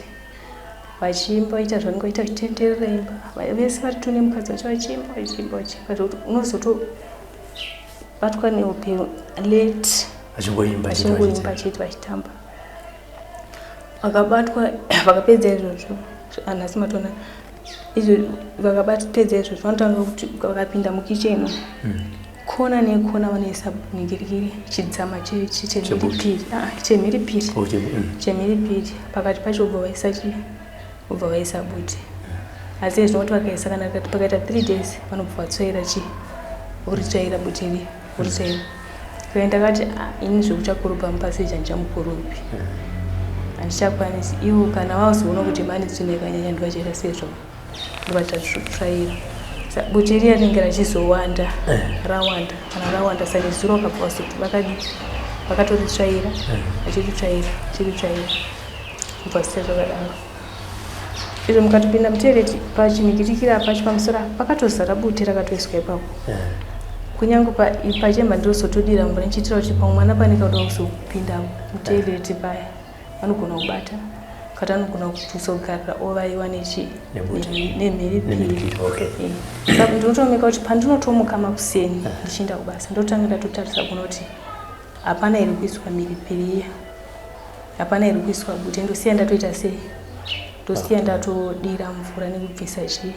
vachiimba, vachiita zvavanenge vachiita, vachitenderera imba vese vari two nemukadzi wacho, vachiimba, vachiimba, vachiimba, zvokuti unozotobatwa nehope late. Vachingoimba? Vachingoimba chete, vachitamba. Vakabatwa, vakapedza izvozvo, anhasi matona izvo, vakapedza izvozvo, vanotanga kuti vakapinda mukicheni, kona nekona vanoisa ningirikiri chidzama chemhiripiri. Ah, chemhiripiri. Chemhiripiri pakati pacho, ubva vaisa chi ubva vaisa bute. Asi zvinoti vakaisa, kana pakaita 3 days, vanobva vatsvaira chi voritsvaira bute ri, voritsvaira. Saka ndakati, "Ah, ini zvekuchakorobha mupassage handichamukorobhi, handichakwanisi." Ivo kana vazoona kuti mane tsvina yakanyanya, ndivachaita sezvo, ndovachatsvaira. Bute riya rinenge rachizowanda, rawanda. Kana rawanda sanezuro, vakabva vazoti vakadi vakatoritsvaira, vachiritsvaira, vachiritsvaira, kubva zita zvakadaro izvo. Mukatopinda mutoilet, pachimikirikira pacho pamusoro apa pakatozara bute rakatoiswa ipapo. Kunyange pachemba ndinozotodira mvura, ndichiitira kuti pamwe mwana pane kauda kuzopinda mutoilet paya, vanogona kubata kati anogona kuzogarira ovaiwa nechi Nebute. Nemhiripiri. Nemhiripiri, okay. Saka ndinotoomeka kuti pandinotomuka makuseni ndichienda kubasa, ndotanga ndatotarisa kuona kuti hapana iri kuiswa mhiripiri iya, hapana iri kuiswa bute. Ndosiya ndatoita sei? Ndosiya ndatodira mvura nekubvisa chi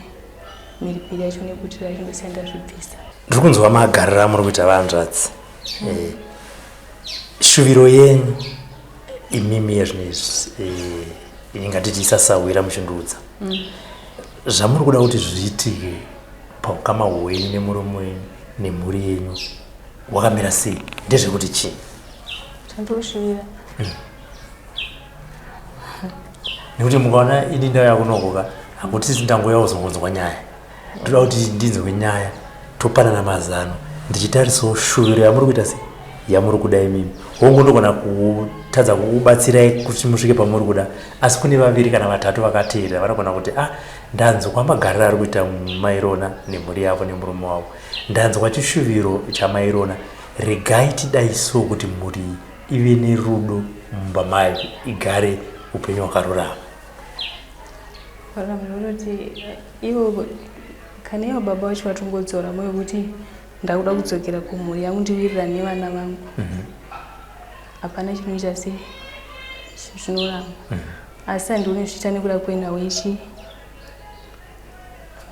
mhiripiri yacho nebute racho, ndosiya ndazvibvisa. Ndiri kunzwa magariro amuri kuita, vanzvadzi. Shuviro yenyu imimi yezvinezvi, ingatiti isasahwira muchindiudza zvamuri kuda kuti zviitike paukama hwenyu nemurume wenyu nemhuri yenyu wakamira sei, ndezvekuti chii? Chandinoshuvira? Nekuti mukaona ini ndauya kunokoka, hakutisi ndangouya kuzongonzwa nyaya. Ndoda kuti ndinzwe nyaya, topanana mazano, ndichitarisawo shuviro yamuri kuita sei, yamuri kuda imimi. Hongu, ndogona kutadza kukubatsirai kuti musvike pamuri kuda, asi kune vaviri kana vatatu vakateerera vanogona kuti, "Ah, ndanzwa magariro ari kuita mairona nemhuri yavo nemurume wavo, ndanzwa chishuviro chamairona. Regai tidai so kuti mhuri ive nerudo mumba mayo, igare upenyu hwakarurama." Vanoti ivo kana ivo baba vacho vatongodzora mwoyo kuti ndakuda kudzokera kumhuri yangu, ndiwirirane nevana vangu, hapana chinoita sei zvinoramba. Asi handioni zvichiita nekuda kwenhau ichi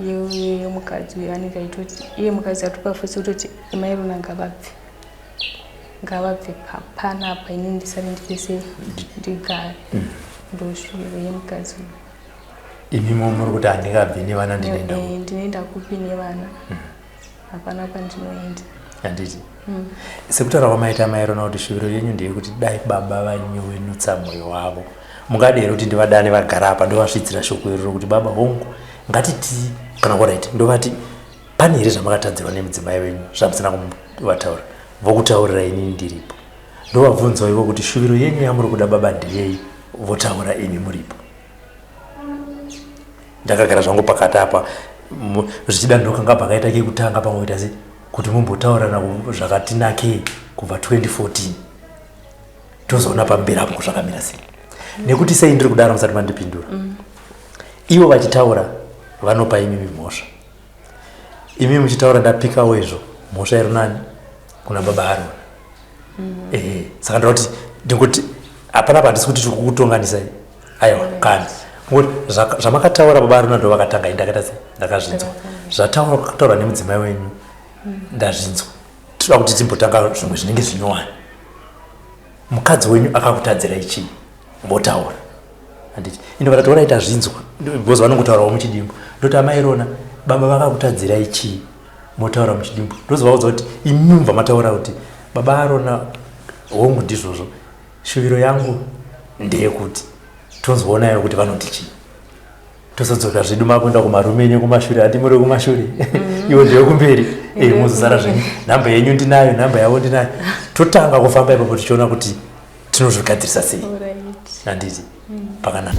yemukadzi uyu. Anenge aitoti iye mukadzi atopa futi kutoti mairona ngavabve, ngavabve panapa, inini ndisare ndite sei, ndigare. Ndosviro yemukadzi uyu. Imimo muri kuti handingabvi nevana, ndinoenda Ndinoenda kupi nevana? Hapana kwandinoenda. Handiti sekutaura kwamaita mairona kuti shuviro yenyu ndeyekuti dai baba vanyewenutsa mwoyo wavo. Mungade here kuti ndivadane vagara apa, ndovasvitsira shoko iroro kuti baba, hongu, ngatiti kana alright, ndovati pane here zvamakatadzirwa nemudzimai wenyu zvamusina kuvataura, vokutaurira inini ndiripo, ndovabvunzawo ivo kuti shuviro yenyu yamuri kuda baba ndeyei, votaura imi muripo? Ndakagara zvangu pakati apa, zvichida ndokanga pakaita kekutanga pamwe kuita sei kuti mumbotaurirana zvakati nakei kubva 2014, tozoona pamberi apo zvakamira sei. Nekuti sei ndiri kudaro, musati mandipindura, ivo vachitaura vanopa imimi mhosva, imi muchitaura ndapikawo izvo, mhosva iri nani kuna baba Arona. Ehe, saka ndoda kuti ndingoti hapana pandisi kuti tiri kukutonganisai, aiwa kana ngoti zvamakataura baba Arona ndo vakatanga, ndakaita sei, ndakazvinzwa. Zvataura kutaurwa nemudzimai wenyu ndazvinzwa. Tinoda kuti timbotanga zvimwe zvinenge zvinyowani. Mukadzi wenyu akakutadzirai chii? Votaura, handiti? Ino vakati oraita zvinzwa because vanongotaurawo muchidimbu. Ndoti amairona, baba vakakutadzirai chii? Motaura muchidimbu. Ndozovaudza kuti imi mubva mataura kuti baba Arona, hongu, ndizvozvo, shuviro yangu ndeyekuti tonzoonayo kuti vanoti chii, tozodzoka zvedu. Makuenda kumarume enyu kumashure, handi muri kumashure? Iwo ndeyekumberi. Muzosara zvenyu, nhamba yenyu ndinayo, nhamba yavo ndinayo, totanga kufamba ipapo tichiona kuti tinozvigadzirisa sei. Alright. Handiti pakanaka?